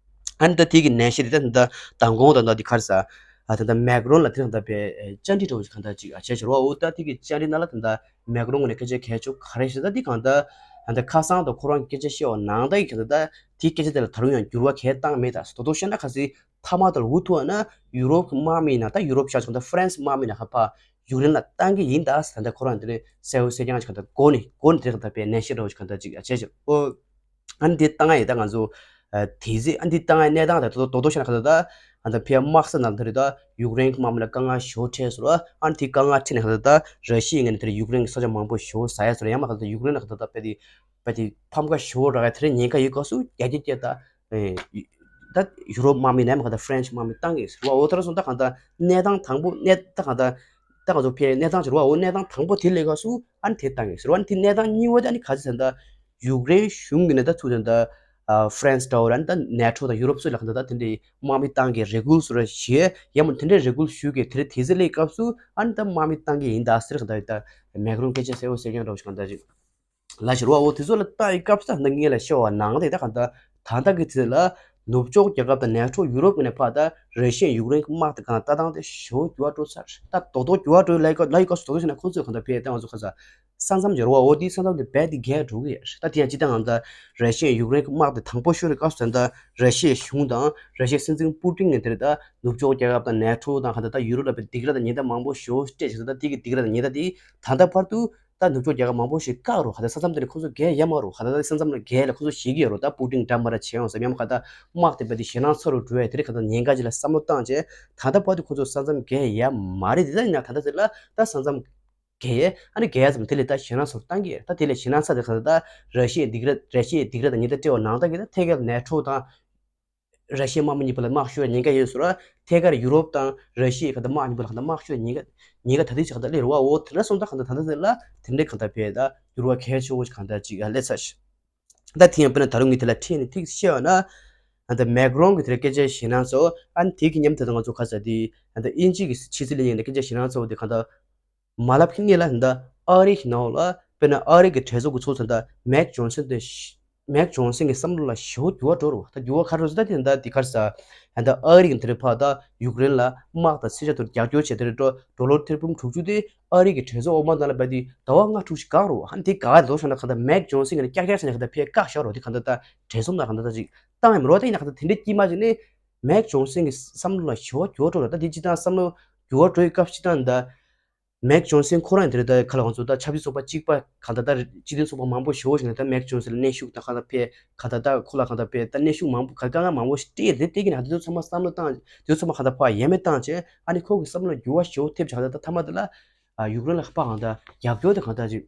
ཨ་ནི་ད་དེ་གི་ནན་བཤད་དེ་ད་ད་མདང་དགོང་དང་ད་དེ་ཁར་ས་ཨ་ད་ད་མེག་རོན་ལ་དེ་རིང་ད་པས་བཅར་འདྲི་འདྲ་བོ་ཞིག་གང་ལྟར་ཅིག་ཨ་བྱས་བྱས་རོ། འོ་ད་དེ་གི་བཅར་འདྲི་ནང་ལ་ད་ད། མེག་རོན་ངོས་ནས་སྐད་ཆ་གལ་ཆེ་ག་རེ་ཞིག་ད་འདི་གང་ལྟར་ད་ལྟ་ཁ་སང་དང་ཁོ་རང་གི་སྐད་ཆ་བཤད་པ་ནང་ལྟར་གྱི་ད་ལྟ་དེའི་སྐད་ཆ་དེ་ལ་ད་རུང་ཡང་འགྱུར་བ་གང་ཡང་བཏང་མེད། ད་དོ་དོ་བཤད་ན་ཁ་སང་མཐའ་མ་དེ་ལ་འུ་ཐུག་ན་ཡུ་རོབ་ཀྱི་དམག་མི་ནང་ད་ཡུ་རོབ་ཤར་ཕྱོགས་ད་ཧྥ་རན་སི་དམག་མི་ནང་ཁ་ཕར་ཡུཀ་རེན་ལ་བཏང་གི་ཡིན། ད་ད་ལྟ་ཁོ་རང་དེ་ནས་གསལ་བོ་གསལ་རྐྱང་ཞིག་གང་ལྟར་མགོ་ནས་མགོ་ནས་དེ་གང་ལྟར་པས་ནན་བཤད་འདྲ་བོ་ཞིག་གང་ལྟར་ཅིག་བྱས་བྱས་ཨོ། ཨ་ནི་དེ་ལྟ་ང་ཡི་ད་ང་ཚོ་ཨ་དེ་ཚེ་ཨ་ནི་དེ་ལྟ་ང་ཡི་གནས་སྟངས་དེ་རྡོག་རྡོག་ཤ་ན་ག་ད་ད་ཨ་ད་ཕི་ཡ་དམག་ས་ནང་དེ་རེད། ད་ཡུཀ་རེན་གྱི་དམག་མི་ལ་དཀའ་ངལ་ཞེ་པོ་འཕྲད་སོང་ར། ཨ་ནི་དེ་དཀའ་ངལ་འཕྲད་ནས་ག་ད་ད་ར་ཤི་ཡའི་ངོས་ནས་དེ་རེད་ཡུཀ་རེན་གྱི་ས་ཆ་མང་པོ་ཞེ་པོ་ཟ་ཡ་སོང་ར། ཡང་མ་ག་ད་ད་ཡུཀ་རེན་ལ་ག་ད་ད་དཔེ་དེ་དཔེ་དེ་ཕམ་ཁ་ཞེ་པོ་རག་ཡ་དེ་རེད་ཉེན་ཁ་ཡོད་སྐབས་སུ་རྒྱ་སྐྱེད་སྐྱེད་ད་ཨེ་ད་ཡུ་རོབ་དམག་མི་ནས་མ་ག་ད་ཧྥ་རན་སི་དམག་མི་བཏང་གི་ཟེར་བ། འོ་ཐ་ར་སོང་ད་ག་ད་གནས་སྟངས་དང་པོ་གནས་ད་ག་ད་ད་ང་ཚོ་ཕི་ཡ་གནས་སྟངས་ཅིག་རེད་བ། འོ་གནས་སྟངས་དང་པོ་དེ་སླེབས་སྐབས་སུ་ཨ་ནི་དེ་བཏང་གི་ཟེར་བ། ཨ་ནི་དེ་གནས་སྟངས་གཉིས་པ་དེ་ཨ་ནི་ག་ཚོད་ཟེར་ན་ད། ཡུཀ་རེན་གཞུང་གིས་ནི་ད་ཚུར་དེ་ད་ཧྥ་རན་སི་འདྲ་བོ་ར་ནི་ད་ནེ་ཊོ་དང་ཡུ་རོབ་སོགས་ལ་གང་ལྟར་ད་དེ་འདྲའི་དམག་མི་བཏང་གི་རེ་སྐུལ་སོགས་ར་བྱས། ཡང་མ་དེ་འདྲའི་རེ་སྐུལ་ཞུས་གི་དེ་རིང་དེ་ཚེ་སླེབས་སྐབས་སུ་ཨ་ནི་ད་དམག་མི་བཏང་གི་ཡིན་ད་ཟེར་གང་ལྟར་ད་མེག་རོན་སྐད་ཆ་གསལ་བོ་གསལ་རྐྱང་འདྲ་བོ་ཞིག་གང་ལྟར་ཅིག་ལབ་བཞག་རེད་བ། འོ་དེ་ཚོ་ལ་ལྟ་ཡི་སྐབས་སུ་ད་ངས་ལ་བཤད་པ་ནང་ལས་ད་གང་ལྟར་ད་ལྟ་གི་དེ་ལ་ནུབ་ཕྱོགས་རྒྱལ་ཁབ་དང་ནེ་ཊོ་ཡུ་རོབ་ཀྱི་ནས་ཕར་ད་ར་ཤི་ཡ་ཡུཀ་རེན་གྱི་དམག་དེ་གང་ལྟ་སྟངས་དེ་ཞེ་པོ་འགྱུར་བ་འགྲོ་ཚར། ད་རྡོག་རྡོག་འགྱུར་བ་འགྲོ་ལ་ཡི་སྐབས་ལ་ཡི་སྐབས་སུ་རྡོག་རྡོག་བྱས་ན་ཁོང་ཚོས་གང་ལྟར་ཕེ་ད་ང་ཚོ་ག་ས། ས་མཚམས་ཀྱི་རེད་བ། འོ་དེའི་ས་མཚམས་དེ་རྦད་དེ་རྒྱས་འགྲོ་གི་ཡོད་རེད། ད་དེ་ཡང་སྤྱིར་བཏང་ང་ཚོ་ར་ཤི་ཡ་ཡུཀ་རེན་གྱི་དམག་དེ་དང་པོ་ཤོར་བའི་སྐབས་སུ་ད་ལྟ་ར་ཤི་ཡའི་གཞུང་དང་ར་ཤི་ཡའི་སྲིད་འཛིན་པུ་ཏིན་ནས་དེར་ད་ནུབ་ཕྱོགས་རྒྱལ་ཁབ་དང་ནེ་ཊོ་དང་ག་ད་ལྟ་ཡུ་རོབ་ལ་དཔེ་སྡིགས་ར་དང་ཉེན་བརྡ་མང་པོ་ཞེ་པོ་སྤྲད་བྱས། ད་དེ་གི་སྡིགས་ར་དང་ཉེན་བརྡ་དེ་ད་ལྟ་བར་དུ་ད་ནུབ་ཕྱོགས་རྒྱལ་ཁབ་མང་པོ་ཞིག་བཀག་རོགས། ག་ད་ས་མཚམས་དེ་ནས་ཁོ་ཚོ་བརྒལ་ཡ་མ་རོགས། ག་ད་ད་ས་མཚམས་ལ་བརྒལ་ལ་ཁོ་ཚོ་ཞེད་ཀྱི་ཡོད་རོགས། ད་པུ་ཏིན་འདྲ་མ་ར་བྱེད་ཡོང་ཟེར། ཡང་མ་ག་ད་དམག་དེ་རྦད་དེ་ཞེད་སྣང་ཚ་རུ་འགྲོ་ཡ་དེ་རིང་ག་ད་ཉེན་ཁ་ཅིག་ལ་བསམ་བློ་བཏང་བྱས་ད་ལྟ་བར་དུ་ཁོ་ཚོ་ས་མཚམས་བརྒལ་ཡ་མ་རེད། དེ་ད་ཡིན་ན་ད་ལྟ་ཟེར་ལ་ད་ས་མཚམས་རྒྱལ། ཨ་ནི་རྒྱལ་ཙམ་དེ་ལས་ད་ཞེད་སྣང་ཚོར་བཏང་གི་ད་དེ་ལས་ཞེད་སྣང་ཚ་དེ་ག་ད་ར་ཤི་ཡའི་སྡིགས་ར་ར་ཤི་ཡའི་སྡིགས་ར་དང་ཉེན་བརྡ་སྤྲད་པ་ནང་ལྟར་གྱི་ད་ཐད་ཀར་ནེ་ཊོ་དང་ར་ཤི་ཡའི་དམག་མི་གཉིས་བར་ལ་དམག་ཤོར་ཉེན་ཁ་ཡོད་ཟེར་བ། ཐད་ཀར་ཡུ་རོབ་དང་ར་ཤི་ཡའི་ག་ད་དམག་གཉིས་བར་ལ་ག་ད་དམག་ཤོར་ཉེན་ཁ་ཉེན་ཁ་ད་དེ་ཅིག་ག་ད་སླེབས་རེད་བ། འོ་དེ་འདྲ་སོང་ད་ག་ད་ད་ད་དེ་ལ་དེ་འདྲའི་ག་ད་བས་ད་འགྱུར་བ་གལ་ཆེ་བོ་ཞིག་ག་ད་ཅིག་སླེབས་ཚར་ཤག་ད་དེ་ཡང་དཔེར་ན་ད་རུང་ངས་དེ་ལ་ཁྲིད་ནས་ཐིག་བཤད་པ་ན། ད་མེག་རོན་གྱི་དེར་སྐད་ཆ་ཞེད་སྣང་ཚོར། ཨ་ནི་དེ་གི་མཉམ་དུ་ད་ང་ཚོ་ག་ས་དེ་ད་དབྱིན་ཇི་གི་ཕྱི་སྲིད་བློན་ཡིན་ད་སྐད་ཆ་ཞེད་སྣང་ཚོར་བ་དེ་ག་ད། མ་ལབ་ཁྱི་ངེས་ལ་ད་ཨ་རི་གི་ནང་ལ་དཔེར་ན་ཨ་རི་གི་གྲོས་ཚོགས་ཀྱི་ཚོགས་གཙོ་ད་མེག་ཇོན་སན་དེ་ཤ་མེག་ཇོན་སན་གྱི་བསམ་བློ་ལ་ཞེ་པོ་འགྱུར་བ་འགྲོ་རུ། ད་འགྱུར་བ་ག་རེ་འགྲོ་ཟེར་ད་དེ་ད་དེ་ག་རེ་ཟ། ད་ཨ་རི་གི་དེ་རེད་ཕ་ད་ཡུཀ་རེན་ལ་དམག་དང་སེར་སྐྱ་ཚོར་རྒྱབ་སྐྱོར་བྱས་དེ་རེད་འགྲོ་ཌོ་ལར་ཐེར་འབུམ་དྲུག་ཅུ་དེ་ཨ་རི་གི་གྲོས་ཚོགས་འོག་མ་ནང་ལ་བས་དེ་ཟླ་བ་ལྔ་དྲུག་ཅིག་བཀག་རུ། ཨ་ནི་དེ་བཀག་ཡ་འདུག་བྱས་ན་ག་ད་མེག་ཇོན་སན་གྱི་ཀྱག་ཀྱག་བྱས་ནས་ག་ད་ཕེ་བཀག་བཞག་རུ། དེ་ག་ད་ད་གྲོས་ཚོགས་ནང་ག་ད་ད་ཅིག་བཏང་ཡ་མི་རུང་བ། ད་ཡིན་ན་ག་ད་དེ་འདྲའི་དཀྱིལ་མ་ཅིག་ནས་མེག་ཇོན་སན་གྱི་བསམ་བློ་ལ་ཞེ་པོ་འགྱུར་བ་འགྲོ་རུ། ད་དེ་སྤྱིར་བཏང་བསམ་བློ་འགྱུར་བ་འགྲོ་ཡི་སྐབས་སྤྱིར་བཏང་ད། མེག་ཇོན་སན་ཁོ་རང་དེ་རེད་ད་ཁ་ལ་ང་ཚོ་ད་ཆབ་སྲིད་ཚོགས་པ་གཅིག་པ་གང་ལྟར་ད་སྤྱི་མཐུན་ཚོགས་པ་མང་པོ་ཞེ་པོ་ཞིག་ནས་ད་མེག་ཇོན་སན་ལ་གནོན་ཤུགས་དང་གང་ལྟར་ཕེ་གང་ལྟར་ད་ཁོ་ལ་གང་ལྟར་ཕེ་ད་གནོན་ཤུགས་མང་པོ་ག་དཀའ་ངལ་མང་པོ་ཞིག་སྤྲད་རེད། དེ་གི་ནང་དེ་ཚོ་ཚང་མ་བསམ་བློ་བཏང་དེ་ཚོ་ཚང་མ་གང་ལྟར་ཕར་ཡ་མེད་བཏང་བྱས། ཨ་ནི་ཁོ་གི་བསམ་བློ་འགྱུར་བ་ཞེ་པོ་ཐེབས་བྱས་གང་ལྟར་ད་མཐའ་མ་དེ་ལ་ཨ་ཡུཀ་རེན་ལ་ཕར་གང་ལྟར་རྒྱབ་སྐྱོར་དེ་གང་ལྟར་ཅིག་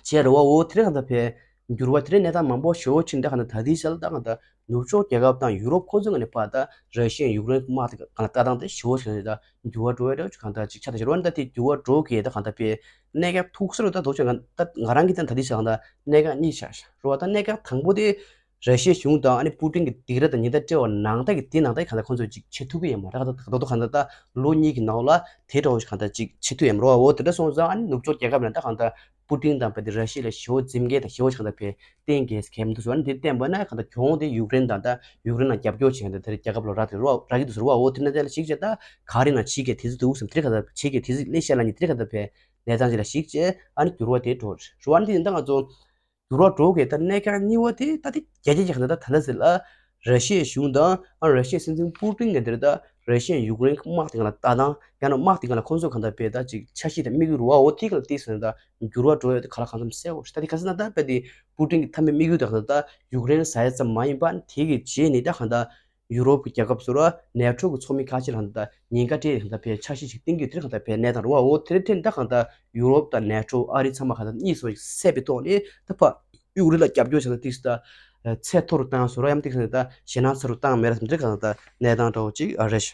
བྱས་རེད་བ། འོ་དེ་རིང་གང་ལྟར་ཕེ་འགྱུར་བ་དེ་རིང་གནས་སྟངས་མང་པོ་ཞེ་པོ་ཕྱིན་ད་གང་ལྟར་ད་ལྟའི་ཆར་ལ་ད་གང་ལྟར་ནུབ་ཕྱོགས་རྒྱལ་ཁབ་དང་ཡུ་རོབ་ཁོ་ཚོའི་ངོས་ནས་ཕར་ད་ར་ཤི་ཡ་ཡུཀ་རེན་དམག་དེ་གང་ལྟར་ལྟ་སྟངས་དེ་ཞེ་པོ་ཞིག་ད་འགྱུར་བ་འགྲོ་བའི་འདྲ་བོ་གང་ལྟར་ཅིག་ཆགས་ད་ཞེ་པོ་ད་དེ་འགྱུར་བ་འགྲོ་གི་ད་གང་ལྟར་ཕེ་གནད་འགག་ཐུག་ས་རེད། ད་དོགས་ཆེན་གང་ད་ང་རང་གི་ད་ད་ལྟའི་ཆར་གང་ལྟར་གནད་འགག་གཉིས་ཆགས་ཤག་རེད་བ། ད་གནད་འགག་དང་པོ་དེ་ ར་ཤི་ཡའི་གཞུང་དང་ཨ་ནི་པུ་ཏིན་གྱི་སྡིགས་ར་དང་ཉེན་བརྡ་སྤྲད་པ་ནང་ལྟར་གྱི་དེ་ནང་ལྟར་གང་ལྟར་ཁོང་ཚོས་ཅིག་བྱེད་ཐུབ་ཀྱི་ཡོད་མ་རེད། གང་ལྟར་གང་ལྟར་ད་ལོ་གཉིས་ཀྱི་ནང་ལ་དེ་འདྲ་བོ་ཞིག་གང་ལྟར་ཅིག་བྱེད་ཐུབ་ཡོད་མ་རེད་བ། འོ་དེ་འདྲ་སོང་ཙང་ཨ་ནི་ནུབ་ཕྱོགས་རྒྱལ་ཁབ་ནས་ད་གང་ལྟར་པུ་ཏིན་དང་བལ་ཏེ་ར་ཤི་ཡ་ལ་ཞེ་པོ་འཛེམ་མཁན་དང་ཞེ་པོ་ཞིག་གང་ལྟར་བལ་བསྟེན་མཁན་གལ་མི་འདུག་ཟེར་བ། ཨ་ནི་དེ་བསྟན་པ་ན་གང་ལྟར་གྱོང་དེ་ཡུཀ་རེན་དང་ད་ཡུཀ་རེན་ལ་རྒྱབ་སྐྱོར་བྱེད་མཁན་དང་དེ་རྒྱལ་ཁབ་ལ་རག་དེ་རུ་བ་རག་གི་འདུག་ཟེར་བ། འོ་དེ་འདྲ་དེ་ལ་གཞིགས་བྱས་ད་ག་རེ་ན་བྱེད་མཁན་དེ་ཚོ་འདུག་ཟེར་དེ་གང་ལྟར་བྱེད་མཁན་དེ་ཚོ་ལས་བཤད་ལ་ཉེ་དེ་གང་ལྟར་བལ་གནས་སྟངས་ཅིག་ལ་གཞིགས་བྱས་ཨ་ནི་འགྱུར་བ་དེ་འགྲོ་རུ་བ། ཨ་ནི་དེ་ཡིན་ད་ང་ཚོ། འགྱུར་བ་འགྲོ་གི་ད་གནད་འགག་གཉིས་པ་དེ་ད་དེ་རྒྱལ་སྤྱི་གི་ཁ་ན་ད་ད་ལྟ་ཟེར་ལ་ར་ཤི་ཡའི་གཞུང་དང་ཨ་ར་ཤི་ཡའི་སྲིད་འཛིན་པུ་ཏིན་གྱི་འདིར་ད་ར་ཤི་ཡའི་ཡུཀ་རེན་དམག་དེ་ག་ལ་ལྟ་སྟངས་ཡང་ན་དམག་དེ་ག་ལ་ཁོང་ཚོ་གང་ལྟར་བས་ད་ཅིག་འཆར་གཞི་དང་དམིགས་ཡུལ་རུ་བ་འོ་དེ་ག་ལ་ཏིག་ཟེར་ན་ད་འགྱུར་བ་འགྲོ་ཡོད་དེ་ག་ལ་གང་འཚམ་གསལ་བོ་ད་དེ་ག་ཟེར་ན་ད་བས་དེ་པུ་ཏིན་གྱི་མཐའ་མའི་དམིགས་ཡུལ་དང་ག་ལ་ད་ཡུཀ་རེན་ཟ་ཡ་ཙམ་མ་ཡིན་པ་དེ་གི་རྗེས་ནས་ད་གང་ལྟར། ཡུ་རོབ་ཀྱི་རྒྱལ་ཁབ་ཚོ་ར་ནེ་ཊོ་གི་ཚོགས་མི་ཁག་ཅིག་ལ་ད་ཉེན་ཁ་སྤྲད་ཡོད་ད་ཕའི་འཆར་གཞི་ཞིག་བཏིང་གི་དེར་གང་ད་ཕའི་གནས་སྟངས་རུ་བ་འོ་དེར་ཐེན་ད་གང་ད་ཡུ་རོབ་དང་ནེ་ཊོ་ཨ་རི་ཚང་མ་གང་ད་གཉིས་སོ་ཞིག་སད་པའི་ཐོག་ནས་ད་ཕ་ཡུ་རི་ལ་རྒྱབ་སྐྱོར་བྱ་ད་ཏིག་ད་ཚད་མཐོ་རུ་བཏང་སོ་ར་ཡམ་ཏིག་ད་ཞེ་ན་ཚ་རུ་བཏང་མེད་ར་དེར་གང་ད་གནས་སྟངས་འདྲ་བོ་ཅིག་ཨ་རེ་ཞིག་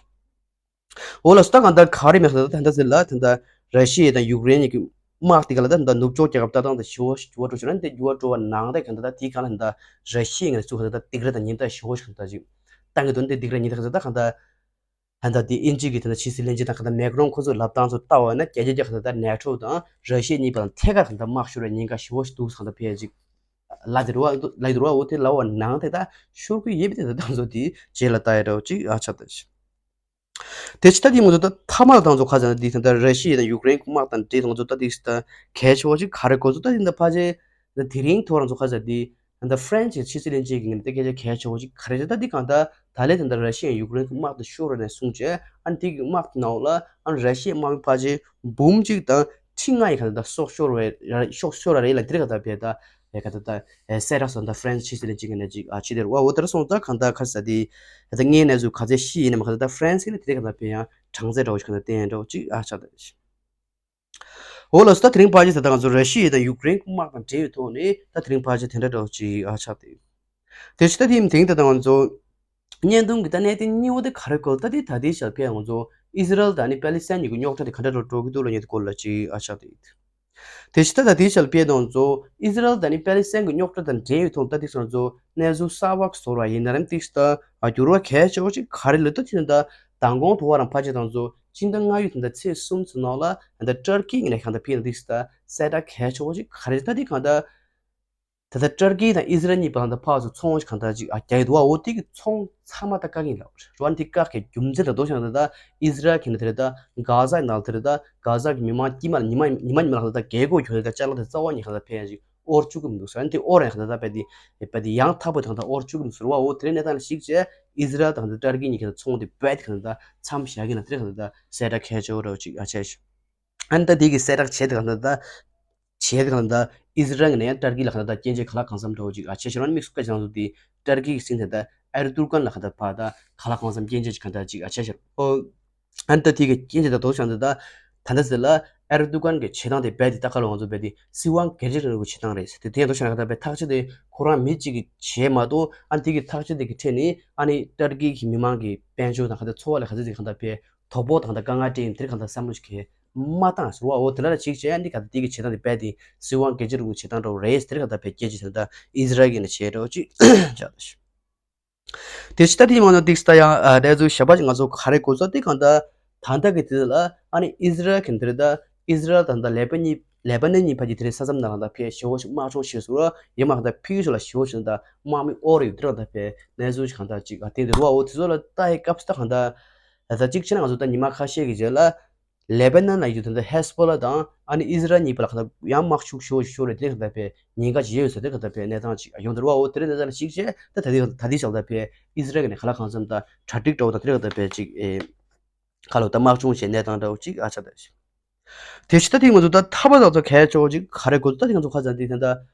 འོ་ལ་སུ་ད་གང་ལྟར་ག་རེ་མེད་ད་ད་ཟེར་ལ་ད་ད་ར་ཤི་ཡ་དང་ཡུཀ་རེན་གཉིས་ཀྱི་དམག་དེ་ག་ལ་ད་ད་ནུབ་ཕྱོགས་རྒྱལ་ཁབ་ལྟ་སྟངས་དང་ཞི་བ་ཞི་བ་འགྲོ་ཞུ་ན་དེ་འགྱུར་བ་འགྲོ་བ་ནང་ད་གང་ད་ད་དེའི་གང་ལ་ད་ར་ཤི་ཡ་ངས་ཚུགས་ག་ད་ད་སྡིགས་ར་དང་ཉེན་བརྡ་ཞི་བ་ཞིག་གང་ད་ཅིག་བཏང་གི་འདུག་འདི་སྡིགས་ར་ཉེན་བརྡ་ག་ད་ད་གང་ད་ད་ད་དེ་དབྱིན་ཇི་གི་ད་ད་ཕྱི་སྲིད་བློན་ཆེན་དང་གང་ད་མེག་རོན་ཁོ་ཚོའི་ལབ་སྟངས་ཚོ་ལྟ་བ་ན་རྒྱ་རྒྱ་རྒྱ་གང་ད་ད་ནེ་ཊོ་དང་ར་ཤི་ཡ་གཉིས་བར་ཐད་ཀར་གང་ད་དམག་ཤོར་བའི་ཉེན་ཁ་ཞི་བ་ཞིག་འདུག་གང་ད་ཕལ་ཅིག་ལ་དེ་རུ་བ་ལ་དེ་རུ་བ་འོ་དེ་ལ་བ་ནང་དེ་ད་ཤོར་གི་ཡོད་པའི་དེ་ད་ད་ཚོ་དེ་རྗེས་ལ་ལྟ་ཡ་འདྲ་བོ་ཅིག་ཨ་ཆགས་ད་ཤི། དེ་ཕྱི་ད་དེ་ང་ཚོ་ད་མཐའ་མ་ལ་ད་ང་ཚོ་ཁ་ཚ་ན་དེ་ད་ད་ར་ཤི་ཡ་དང་ཡུཀ་རེན་དམག་དང་འབྲེལ་ད་ང་ཚོ་ད་དེ་ད་གལ་ཆེ་བ་ཅིག་ག་རེ་གོ་ཚོ་ད་དེ་ད་ཕ་ཆེ་ད་དེ་རིང་ཐོག་ང་ཚོ་ཁ་ཚ་དེ་ད་ད་ཧྥ་རན་སི་ཕྱི་སྲིད་བློན་ཆེན་གྱི་ངོས་ནས་ད་སྐད་ཆ་གལ་ཆེ་བ་ཅིག་ག་རེ་ད་ད་དེ་གང་ད་ད་ལས་ད་ད་ར་ཤི་ཡ་ཡུཀ་རེན་དམག་ད་ཤོར་ར་ནས་བཟུང་བྱས་ཨ་ནི་དེ་གི་དམག་དེ་ནང་ལ་ཨ་ནི་ར་ཤི་ཡའི་དམག་མི་ཕ་ཆེ་འབུམ་གཅིག་དང་ཁྲི་ལྔ་ཡི་གང་ད་སྲོག་ཤོར་བའི་སྲོག་ཤོར་ར་རེད་ལ་དེ་ག་ད་བས་ད་བས་ག་ད་ད། གསལ་བསྒྲགས་སོགས་ད་ཧྥ་རན་སི་ཕྱི་སྲིད་བློན་ཆེན་གྱི་ནས་ཅིག་ཨ་ཕྱི་དེར་བ་འོ་དེར་སོང་ཙང་གང་ལྟར་ཁ་ས་དེ་ད་ལྟ་ངའི་གནས་ཚུལ་ག་ཚད་ཤི་ཡིན་ནམ་ག་ཚད་ད་ཧྥ་རན་སི་ནས་དེ་ག་ད་ཕན་ཡང་གྲངས་ཚད་འདྲ་བོ་ཞིག་ག་ད་བསྟན་འདྲ་བོ་ཅིག་ཨ་ཆགས་ད་ཤི། འོ་ལ་སུ་ད་དེ་རིང་ཕལ་ཆེར་ད་ང་ཚོ་ར་ཤི་ཡ་དང་ཡུཀ་རེན་དམག་དང་འབྲེལ་བའི་ཐོག་ནས་ད་དེ་རིང་ཕལ་ཆེར་དེ་འདྲ་འདྲ་བོ་ཅིག་ཨ་ཆགས་ཏེ། དེ་ཕྱི་ད་དེ་དེང་ད་ད་ང་ཚོ་བརྙན་ཐུང་གི་ད་གནད་དོན་གཉིས་པོ་དེ་ག་རེ་གོ་ད་དེ་ད་དེ་ཞབས་ཕྱི་ང་ཚོ་ཨི་ཟི་རལ་དང་ནི་པེ་ལི་སི་ཐན་གཉིས་ཀྱི་རྙོག་དྲ་དེ་ག་འདྲ་འགྲོ་འགྲོ་གི་འདུག་ལ་ཉེ་དུ་སྐོར་ལ་ཅིག་ཨ་ཆགས་ཏེ། དེ་ཕྱི་ད་ད་དེ་ཞབས་ཕྱི་ང་ཚོ་ཨི་ཟི་རལ་དང་ནི་པེ་ལི་སི་ཐན་གྱི་རྙོག་དྲ་དང་འབྲེལ་བའི་ཐོག་ད་དེ་ང་ཚོ་གནས་ཚུལ་གསར་པ་བཟོ་བ་ཡིན་ན་རམ་དེ་ཕྱི་ད་འགྱུར་བ་གལ་ཆེ་བོ་ཅིག་ག་རེ་ལ་ད་དེ་ད་མདང་དགོང་དུ་བ་རང་ཕལ་ཆེར་ད་ང་ཚོ་སྤྱི་ཟླ་ལྔ་ཡོད་དེ་ད་ཚེས་གསུམ་ཚོ་ནང་ལ་ད་ཏར་ཀི་ངི་ནས་གང་ད་ཕི་ན་དེ་ཕྱི་ད་གསལ་བསྒྲགས་གལ་ཆེ་བོ་ཅིག་ག་རེ་ད་དེ་གང་ད། ད་ལྟ་ཏར་ཀི་དང་ཨི་ཟི་རལ་གཉིས་བར་ལ་ཕར་ཚུར་ཚོང་གང་ལྟར་ཅིག་ཨ་རྒྱག་གི་འདུག་བ། འོ་དེ་གི་ཚོང་ཚང་མ་ད་བཀག་གི་ཡིན་ལབ་རེད་བ། དེ་བཀག་གི་རྒྱུ་མཚན་ད་དོ་ཞང་ད་ལྟ་ཨི་ཟི་རལ་གྱི་ནི་དེ་རེད་ད་གྷ་ཟ་ནང་དེ་རེད་ད་གྷ་ཟ་གི་མི་མང་དཀྱིལ་མ་ལ་ཉི་མ་ཉི་མ་ཉི་མ་ལ་ད་ལྟ་རྒྱལ་སྒོ་གྱོན་ད་ཅ་ལག་དེ་རྩ་བ་ཉིད་གང་ལྟར་ཕལ་ཡང་ཅིག་དབོར་བཅུག་གི་མི་འདུག་ཟེར། དེ་དབོར་ཡང་གང་ལྟར་ད་བས་དེ་བས་དེ་ཡང་དག་པོ་དང་ད་དབོར་བཅུག་གི་མི་འདུག་ཟེར་བ། འོ་དེ་རེད་གནས་སྟངས་ལ་གཞིགས་བྱས་ཨི་ཟི་རལ་དང་ད་ཏར་ཀི་གཉིས་ཀྱི་ཚོང་དེ་བས་དེ་གང་ལྟར་མཚམས་བཞག་གི་ན་དེ་རེད་གང་ལྟར་གསལ་བསྒྲགས་གལ་ཆེ་བོ་རེད་བ་ཅིག་ཨ་ཆེ་ཞིག་ཨ་ནི་ད་དེ་གི་གསལ་བསྒྲགས་བྱས་དེ་གང་ལྟར་ད། བྱས་ཏེ་གང་ལྟར་ཨི་ཟི་རལ་ནས་ཡང་ཏར་ཀི་ལ་གང་ལྟར་སྐྱོན་བརྗོད་ག་ལ་གང་འཚམ་འདྲ་བོ་ཅིག་ཨ་ཆེ་ཤོས་རང་དམིགས་སུ་བཀར་བྱས་ན་དེ་ཏར་ཀི་གི་སྲིད་འཛིན་ད་ཨེར་ཏུར་ཀན་ལ་གང་ལྟར་ཕར་ད་ག་ལ་གང་འཚམ་སྐྱོན་བརྗོད་ཅིག་གང་ལྟར་ཅིག་ཨ་ཆེ་ཤོས་ཨོ། ཨ་ནི་ད་དེ་གི་སྐྱོན་བརྗོད་ད་དོ་ཞང་ད་ད་ད་ད་ཟེར་ལ་ཨེར་ཏུར་ཀན་གི་བྱེད་སྟངས་དེ་རྦད་དེ་ད་ག་ལ་ང་ཚོ་རྦད་དེ་སྲིད་དབང་སྒེར་གཅོད་རིང་ལུགས་ཀྱི་བྱེད་སྟངས་རེད་ཟེར་དེ་དེ་ཡང་དོ་ཞང་ད་གང་ལྟར་རྦད་ཐག་གཅོད་དེ་ཁོ་རང་མི་གཅིག་གིས་བྱས་མ་གཏོགས་ཨ་ནི་དེ་གི་ཐག་གཅོད་དེ་གི་ཁྲོད་ནས་ཨ་ནི་ཏར་ཀི་གི་མི་མང་གི་དཔལ་འབྱོར་དང་གང་ལྟར་འཚོ་བ་ལ་ག་ཚོད་ཅིག་གང་ལྟར་རྦད། དོ་ཕོག་དང་ད་དཀའ་ངལ་སྤྲད་ཡིན་དེར་གང་ལྟར་བསམ་བློ་ཞིག་གིས་མ་བཏང་ཟེར་བ། འོ་དེ་ལ་ལ་ཅིག་བྱས་ཡང་འདི་ག་ད་འདི་གི་བྱེད་སྟངས་དེ་རྦད་དེ་སྲིད་དབང་སྒེར་གཅོད་རིང་ལུགས་བྱེད་སྟངས་འདྲ་བོ་རེད་དེར་གང་ལྟར་བས་སྐད་ཆ་དེ་ད་ཨི་ཟི་རལ་གྱི་ནས་བྱས་འདྲ་བོ་ཅིག་བྱ་ད་ཞིག་དེ་ཕྱི་ད་དེ་མ་ན་འདི་ད་ཡང་གནས་ཚུལ་ཞབས་པ་ཅིག་ང་ཚོ་ག་རེ་གོ་ཚོད་དེ་གང་ལྟར་ད་ལྟ་གི་དེ་ལ་ཨ་ནི་ཨི་ཟི་རལ་གྱི་དེར་ད་ཨི་ཟི་རལ་དང་ད་ལེ་པ་ནི་ལེ་པ་ནན་གཉིས་བར་གྱི་དེ་རེད་ས་མཚམས་ནང་ལ་ད་ཕེ་ཞེ་བོ་ཞིག་དམག་སྦྱོང་བྱས་སོང་ར་ཡོད་མ་གང་ལྟར་ཕི་ཡུ་ཞོ་ལ་ཞེ་བོ་ཞིག་ད་དམག་མི་ཨོ་རེ་ཡོད་དེ་ར་ད་ཕེ་གནས་ཚུལ་ཞིག་གང་ལྟར་ཅིག་ཨ་དེ་འདི་རུ་བ་འོ་དེ་ཚོ་ལ་ལྟ་ཡི་སྐབས་སུ་ད་གང་ལྟར། ད་ལྟ་གཅིག་བྱས་ན་ང་ཚོ་ད་ཉི་མ་ཁ་ཤས་ཀྱི་རྗེས་ལ་ལེ་བྷ་ནན་ལ་ཡོད་དེ་ད་ཧེ་སི་བྷོ་ལ་དང་ཨ་ནི་ཨི་ཟི་རལ་གཉིས་བར་ལ་གང་ལྟར་ཡང་དམག་ཤུགས་ཤོར་ཤོར་རེད་དེ་གང་ལྟར་བས་ཉེན་ཁ་ཅིག་ཡོད་ཟེར་དེ་གང་ལྟར་བས་གནས་སྟངས་ཅིག་ཡོང་དེ་རུ་བ་འོ་དེ་རེད་གནས་སྟངས་ལ་གཅིག་བྱས་ད་ད་ལྟའི་ད་ལྟའི་ཞག་ལ་བས་ཨི་ཟི་རལ་གྱི་ནས་ག་ལ་གང་འཚམ་ད་གྲ་སྒྲིག་འདྲ་བོ་དང་དེ་གང་ལྟར་བས་ཅིག་ཨེ་ག་ལ་ད་དམག་སྦྱོང་བྱས་གནས་སྟངས་འདྲ་བོ་ཅིག་ཨ་ཆ་ད་ཞིག་དེ་ཕྱི་ད་དེ་ང་ཚོ་ད་ཐ་པ་ད་ཚོ་གལ་ཆེ་བོ་ཅིག་ག་རེ་དགོས་ད་དེ་ང་ཚོ་ཁ་ཚ་འདི་ད་ད་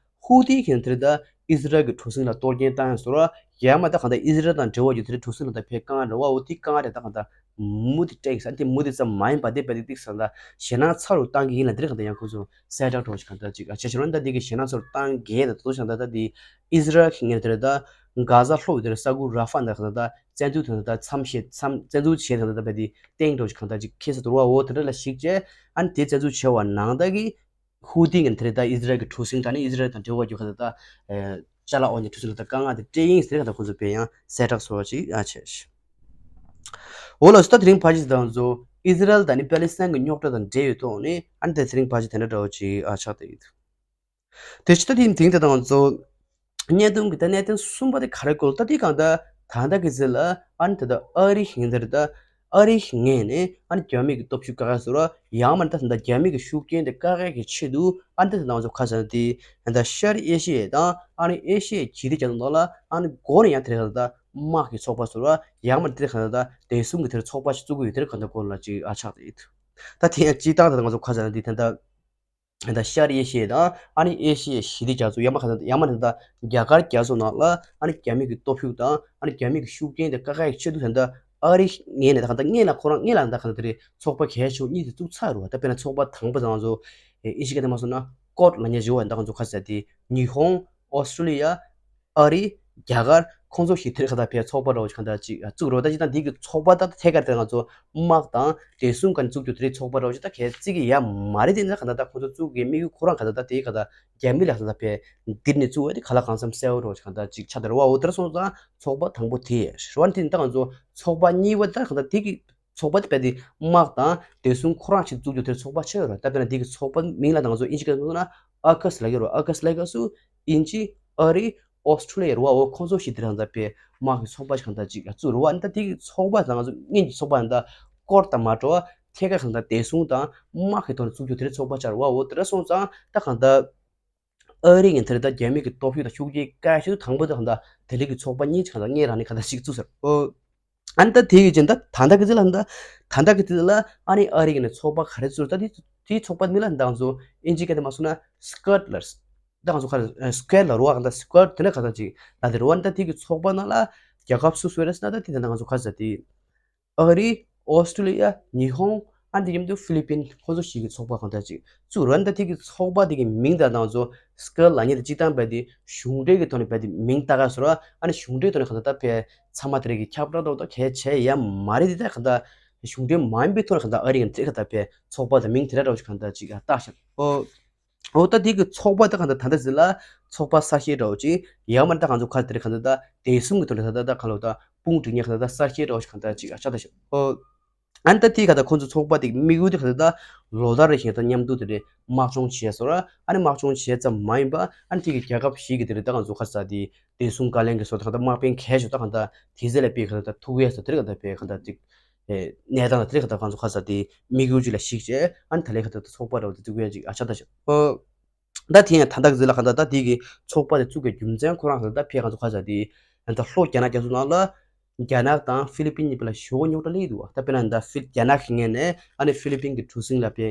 ཧུ་ཏི་གིས་དེ་ད་ཨི་ཟི་རལ་གྱི་གྲུ་གཟིངས་ལ་གཏོར་སྐྱོན་བཏང་ཡང་ཟོར་བ་ཡ་མ་ད་གང་ད་ཨི་ཟི་རལ་དང་འབྲེལ་བ་ཡོད་དེ་གྲུ་གཟིངས་ལ་ད་ཕེ་རྐང་རེད་བ། འོ་དེ་རྐང་རེད་ད་གང་ད་མུ་དེ་སྤྲད་ས་དེ་མུ་དེ་ཙམ་མ་ཡིན་པ་དེ་བས་དེ་ཏིག་ས་ད་ཞེ་ན་ཚ་རུ་བཏང་གི་ཡིན་ལ་དེ་རེད་གང་ད་ཡང་ཁོ་ཚོ་གསལ་བསྒྲགས་གྲོགས་ཤིག་གང་ད་ཅིག་ཨ་ཆ་ཆ་རོ་ད་འདི་གི་ཞེ་ན་ཚ་རུ་བཏང་གི་ད་དོ་ཞང་ད་ད་དེ་ཨི་ཟི་རལ་གི་ངེད་དེ་རེད་ད་གྷ་ཟ་ལྷོ་ཡོད་དེ་རེད་ས་ཁུལ་ར་ཧྥ་ད་གང་ད་བཙན་འཛུལ་དེ་ད་མཚམས་བཤད་མཚམས་བཙན་འཛུལ་བྱས་དེ་ད་ད་བས་དེ་སྟེང་གྲོགས་ཤིག་གང་ད་ཅིག་ཁེ་ས་དོར་བ་འོ་དེ་རེད་ལ་ཞིག་བྱས་ཨ་ནི་དེ་བཙན་འཛུལ་བྱས་བ་ནང་ད་གི་ཧུ་ཏི་ངན་དེ་རེད་ད་ཨི་ཟི་རལ་གྱི་གྲུ་གཟིངས་དང་ནི་ཨི་ཟི་རལ་དང་འབྲེལ་བ་རྒྱུ་ཁ་ད་ད་ ཅ་ལག་དབང་ཆ་འཁྲི་སོང་ལ་ད་དཀའ་ངལ་དེ་སྤྲད་ཡིན་ཟེར་ག་ད་ཁོང་ཚོ་དཔེ་ཡང་གསལ་བསྒྲགས་སོགས་ཅིག་ཨ་བྱས། འོ་ལགས་སོ། ད་དེ་རིང་ཕལ་ཆེར་ད་ང་ཚོ་ཨི་ཟི་རལ་དང་ནི་པེ་ལི་སི་ཐན་གྱི་རྙོག་དྲ་དང་འབྲེལ་ཡོད་ཐོག་ནས་ཨ་ནི་ད་དེ་རིང་ཕལ་ཆེར་དེ་འདྲ་འདྲ་བོ་ཅིག་ཨ་ཆགས་བསྡད་ཡོད། དེ་ཕྱི་ད་དེ་དེང་ད་ད་ང་ཚོ་གནད་དོན་གྱི་ད་གནད་དོན་གསུམ་པ་དེ་ག་རེ་སྐོར་ད་དེ་གང་ད་ད་ལྟ་གི་ཚེ་ལ་ཨ་ནི་ད་ད་ཨ་རི་ཧིན་དར་ད་ཨ་རི་ངོས་ནས་ཨ་ནི་རྒྱ་མི་གི་སྟོབས་ཤུགས་བཀག་ཡ་བཟོ་ར་ཡང་མ་ད་ད་རྒྱ་མི་གི་ཤུགས་རྐྱེན་དེ་བཀག་ཡ་གི་ཆེད་དུ་ཨ་ནི་ད་ད་ང་ཚོ་ཁ་སང་དེ་ད་ཤར་ཨེ་ཤི་ཡ་དང་ཨ་ནི་ཨེ་ཤི་ཡའི་ཞི་བདེ་རྒྱ་མཚོ་ནང་ལ་ཨ་ནི་འགོ་ནས་ཡང་དེ་རེད་གང་ད་དམག་གི་ཚོགས་པ་བཟོ་ར་ཡང་མ་དེ་རེད་གང་ད་དེ་གསུམ་གི་དེར་ཚོགས་པ་ཞིག་བཙུགས་ཀྱི་ཡོད་དེ་རེད་གང་ད་སྐོར་ལ་ཅིག་ཨ་ཆགས་ཏེ་ཡོད། ད་དེ་ཡང་སྤྱིར་བཏང་ད་ང་ཚོ་ཁ་སང་དེ་ད་ད་ད་ཤར་ཨེ་ཤི་ཡ་དང་ཨ་ནི་ཨེ་ཤི་ཡའི་ཞི་བདེ་རྒྱ་མཚོ་ཡང་མ་གང་ད་ཡང་མ་ད་ད་རྒྱ་གར་རྒྱ་མཚོ་ནང་ལ་ཨ་ནི་རྒྱ་མི་གི་སྟོབས་ཤུགས་དང་ཨ་ནི་རྒྱ་མི་གི་ཤུགས་རྐྱེན་དེ་བཀག་ཡ་གི་ཆེད་དུ་ད་ད་ཨ་རི་ངོས་ནས་ད་གང་ད་སྔོན་ལ་ཁོ་རང་སྔོན་ལ་ད་གང་ད་དེ་རེད་ཚོགས་པ་གལ་ཆེ་བོ་གཉིས་དེ་བཙུགས་ཚར་རེད་བ། ད་དཔེར་ན་ཚོགས་པ་དང་པོ་ད་ང་ཚོ་ཨེ་ཨིན་ཇི་སྐད་དེ་མ་སོང་ན་ཀོཌ་ལབ་མཁན་ཞིག་ཡོད་བ། ད་ང་ཚོ་ཁ་སང་དེ་ཉི་ཧོང་། ཨོ་སི་ཀྲོ་ལི་ཡ། ཨ་རི། རྒྱ་གར་ཁོང་ཚོ་ཞིག་དེར་གང་ད་ཕེ་ཚོགས་པ་འདྲ་བོ་ཞིག་གང་ད་ཅིག་བཙུགས་རོགས། ད་ཅི་ད་འདི་གི་ཚོགས་པ་ད་ཐད་ཀར་དེ་ང་ཚོ་དམག་དང་དེ་གསུམ་ག་ནས་བཙུགས་རྒྱུ་དེ་རིགས་ཚོགས་པ་འདྲ་བོ་ཞིག་ད་གལ་བརྩི་གི་ཡ་མ་རེད། དེ་ནི་ད་གང་ད་ད་ཁོང་ཚོ་བཙུགས་གི་དམིགས་ཡུལ་ཁོ་རང་གང་ད་ད་དེ་གང་ད་རྒྱ་མི་ལ་གང་ད་ཕེ་འདིར་ནས་བཙུགས་བ་དེ་ག་ལ་གང་འཚམ་གསལ་བོ་འདྲ་བོ་ཞིག་གང་ད་ཅིག་ཆགས་ད་རེད་བ། འོ་དེར་སོང་ཙང་ཚོགས་པ་དང་པོ་དེ་རེད་བ། དེ་ནི་ད་ང་ཚོ་ཚོགས་པ་གཉིས་པ་ད་གང་ད་དེ་གི་ཚོགས་པ་དེ་རྦད་དེ་དམག་དང་བདེ་སྲུང་ཁོ་རང་ཆེད་བཙུགས་རྒྱུ་དེར་ཚོགས་པ་ཆགས་ཡོད་རེད། ད་དཔེར་ན་འདི་གི་ཚོགས་པ་མིང་ལ་ང་ཚོ་ཨིན་ཇི་སྐད་ཐོག་ན་ཨ་ཁ་སི་ལབ་ཀྱི་ཡོད་རེད། ཨ་ཁ་སི་ལབ་སྐབས་སུ་ཨིན་ཇི་ཨ་རི་ཨོ་སི་ཀྲོ་ལི་ཡ་རེད་བ། འོ་ཁོང་ཚོ་ཞིག་དེ་རང་ད་དཔེ་དམག་གི་ཚོགས་པ་ཞིག་གང་ད་ཅིག་བཙུགས་རེད་བ། ད་འདི་གི་ཚོགས་པ་དང་ང་ཚོ་སྔོན་གྱི་ཚོགས་པ་ད་སྐོར་དང་མ་འགྲོ་བ་ཐད་ཀར་གང་ད་བདེ་སྲུང་དང་དམག་གི་ཐོག་ནས་བཙུགས་རྒྱུ་དེ་རེད་ཚོགས་པ་ཆགས་རེད་བ། འོ་དེ་འདྲ་སོང་ཙང་ད་གང་ད། ཨ་རི་ངས་དེ་རིང་ད་རྒྱ་མི་གི་སྟོབས་ཤུགས་དང་ཤུགས་རྐྱེན་བཀག་ཆེད་དུ་དང་པོ་དེ་གང་ད་དེ་རིང་གི་ཚོགས་པ་གཉིས་ཀྱི་གང་ད་སྔོན་རང་ནས་གང་ད་ཞིག་བཙུགས་ཟེར། ཨོ། ཨ་ནི་ད་དེ་གི་རྗེས་ད་ད་ལྟ་གི་ཚེ་ལ་ད་ད་ལྟ་གི་ཚེ་ལ་ཨ་ནི་ཨ་རི་ངས་ནས་ཚོགས་པ་ག་རེ་བཙུགས་ད་དེ་དེའི་ཚོགས་པ་མིང་ལ་ད་ང་ཚོ་ཨིན་ཇི་སྐད་དེ་མ་སོང་ན་སི་ཀོཌ་ལབ། ད་ང་ཚོ་ག་རེ་སི་ཀོཌ་ལབ་རེད་བ། གང་ད་སི་ཀོཌ་དེ་འདྲ་གང་ད་ཅིག་ལབ་དེ་རེད་བ། ཨ་ནི་ད་དེ་གི་ཚོགས་པ་ནང་ལ་རྒྱལ་ཁབ་སུ་སུ་རེད་ཟེར་ན་ད་དེ་ད་ང་ཚོ་ག་རེ་ཟེར་དེ། ཨ་རི། ཨོ་སི་ཀྲོ་ལི་ཡ། ཉི་ཧོང་། ཨ་འདི་མཉམ་དུ་ཧྥི་ལི་པིན་ཁོ་ཚོ་ཞིག་གི་ཚོགས་པ་གང་ལྟར་ཅིག་བཙུགས་རོགས། ཨ་འདི་དེ་གི་ཚོགས་པ་དེ་གི་མིང་དང་ང་ཚོ་སི་ཀོཌ་ལབ་མཁན་དེ་སྤྱིར་བཏང་རྦད་དེ་གཞུང་འབྲེལ་གྱི་ཐོག་ནས་རྦད་དེ་མིང་བཏགས་ཡ་བཟོ་ར། ཨ་ནི་གཞུང་འབྲེལ་ཐོག་ནས་གང་ལྟར་ད་ཕེ་ཚང་མ་དེ་རིགས་ཀྱི་ཁྱབ་བསྒྲགས་ཏོག་ཏོག་གལ་ཆེ་ཡ་མ་རེད། དེ་ད་གང་ལྟར་གཞུང་འབྲེལ་མ་ཡིན་པའི་ཐོག་ནས་གང་ལྟར་ཨ་རི་ཡང་དེ་གང་ལྟར་ཕེ་ཚོགས་པ་དང་མིང་དེ་འདྲ་འདྲ་བོ་ཞིག་གང་ལྟར་ཅིག་བཏགས་ཤག་ཨོ། འོ་ད་དེ་གི་ཚོགས་པ་ད་གང་ལྟར་ད་ལྟ་ཟེར་ལ་ཚོགས་པ་གསར་བཤད་འདྲ་བོ་ཅིག་ཡང་མ་ད་གང་ཚོ་ཁ་དེ་རེད། གང་ལྟར་ད་དེ་གསུམ་གི་ཐོག་ནས་ད་ད་ད་གང་ལོ་ད་དཔུང་སྒྲིག་མཁན་གང་ལྟར་ད་གསར་བཤད་འདྲ་བོ་ཞིག་གང་ལྟར་ཅིག་ཨ་ཆགས་ད་ཤག་ཨོ། ཨ་ནི་ད་དེ་ག་ད་ཁོང་ཚོ་ཚོགས་པ་དེ་གི་དམིགས་ཡུལ་དེ་ག་ད་ད་ལོ་ལྟར་རེ་བཞིན་ད་མཉམ་དུ་དེ་རེད་དམག་སྦྱོང་བྱས་སོ་ར། ཨ་ནི་དམག་སྦྱོང་བྱས་ཙམ་མ་ཡིན་པ་ཨ་ནི་དེ་གི་རྒྱལ་ཁབ་བཞི་གི་དེ་རེད་ད་གང་ཚོ་ཁ་ས་དེ་བདེ་སྲུང་བཀའ་བློན་གི་སོ་ད་ག་ད་དམག་དཔོན་གལ་ཆེ་ད་གང་ད་དེ་ཚེ་ལ་དཔེ་ག་ད་ད་ཐུག་ཡས་སོ་དེ་རེད་ག་ད་དཔེ་ག་ད་དེ་གནས་སྟངས་ལ་དེ་རེད་ག་ད་གང་ཚོ་ཁ་ས་དེ་དམིགས་ཡུལ་ཅིག་ལ་གཞིགས་བྱས་ཨ་ནི་ད་ལས་ག་ད་ད་ཚོགས་པ་རེད་བ་དེ་ཐུག་ཡས་ཅིག་ཨ་ཆགས་ད་ཤག་ཨོ། ད་དེ་ཡང་ད་ལྟ་གི་ཟེར་ལ་གང་ལྟར་ད་དེ་གི་ཚོགས་པ་དེ་བཙུགས་པའི་རྒྱུ་མཚན་ཁོ་རང་ད་ལྟ་ཕེ་གང་ཚོ་ཁ་ས་དེ་ད་ལྷོ་རྒྱ་ནག་རྒྱ་མཚོ་ནང་ལ་རྒྱ་ནག་དང་ཧྥི་ལི་པིན་གཉིས་བར་ལ་ཞེ་པོ་རྙོག་དྲ་སླེབས་འདུག་བ། ད་དཔེར་ན་ད་ཧྥི་རྒྱ་ནག་གི་ངོས་ནས་ཨ་ནི་ཧྥི་ལི་པིན་གི་གྲུ་གཟིངས་ལ་ཕེ་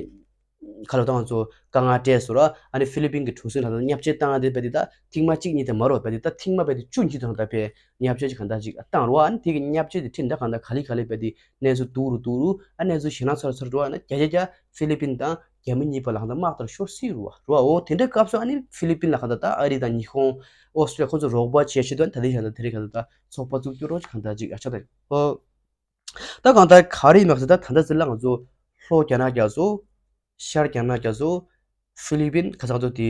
ཁ་ལོ་ད་ང་ཚོ་དཀའ་ངལ་སྤྲད་སོ་ར། ཨ་ནི་ཧྥི་ལི་པིན་གི་གྲུ་གཟིངས་ལ་ད་བརྙས་བཅོས་བཏང་ཡ་དེ་བས་དེ་ད་ཐེངས་མ་གཅིག་གཉིས་དེ་མ་རེད་བ། བས་དེ་ད་ཐེངས་མ་བས་དེ་བཅུ་གཉིས་དེ་ད་ཕེ་བརྙས་བཅོས་ཅིག་གང་ལྟར་ཅིག་བཏང་རོགས། ཨ་ནི་དེ་གི་བརྙས་བཅོས་དེ་ཁྲིད་ད་གང་ལྟར་ག་ལེ་ག་ལེ་བས་དེ་གནས་ཚུལ་སྡུག་རུ་སྡུག་རུ་ཨ་གནས་ཚུལ་ཞེད་སྣང་ཚ་རུ་ཚ་རུ་འགྲོ་བ་ན་རྒྱ་རྒྱ་རྒྱ་ཧྥི་ལི་པིན་དང་རྒྱ་མི་གཉིས་བར་ལ་གང་ལྟར་དམག་དར་ཤོར་སྲིད་རུ་བ་རུ་བ། འོ་དེ་འདྲའི་སྐབས་སུ་ཨ་ནི་ཧྥི་ལི་པིན་ལ་གང་ལྟར་ད་ཨ་རི་དང་ཉི་ཧོང་ཨོ་སི་ཀྲི་ལི་ཡ་ཁོང་ཚོ་རོགས་པ་བྱེད་ཤེས་དོན་ད་དེ་བཞག་ན་དེ་རིང་གང་ལྟར་ད་ཚོགས་པ་བཙུགས་རྒྱུ་རོགས་གང་ལྟར་ཅིག་ཨ་ཆགས་ད། ཨོ། ད་གང་ལྟར་ག་རེ་ཡིན་མ་ཟེར་ད་ད་ལྟ་ཟེར་ལ་ང་ཚོ་ལྷོ་རྒྱ་ནག་རྒྱ་མཚོ། ཤར་རྒྱ་ནག་རྒྱ་མཚོ། ཧྥི་ལི་པིན་ཁ་སང་ཚོ་དེ་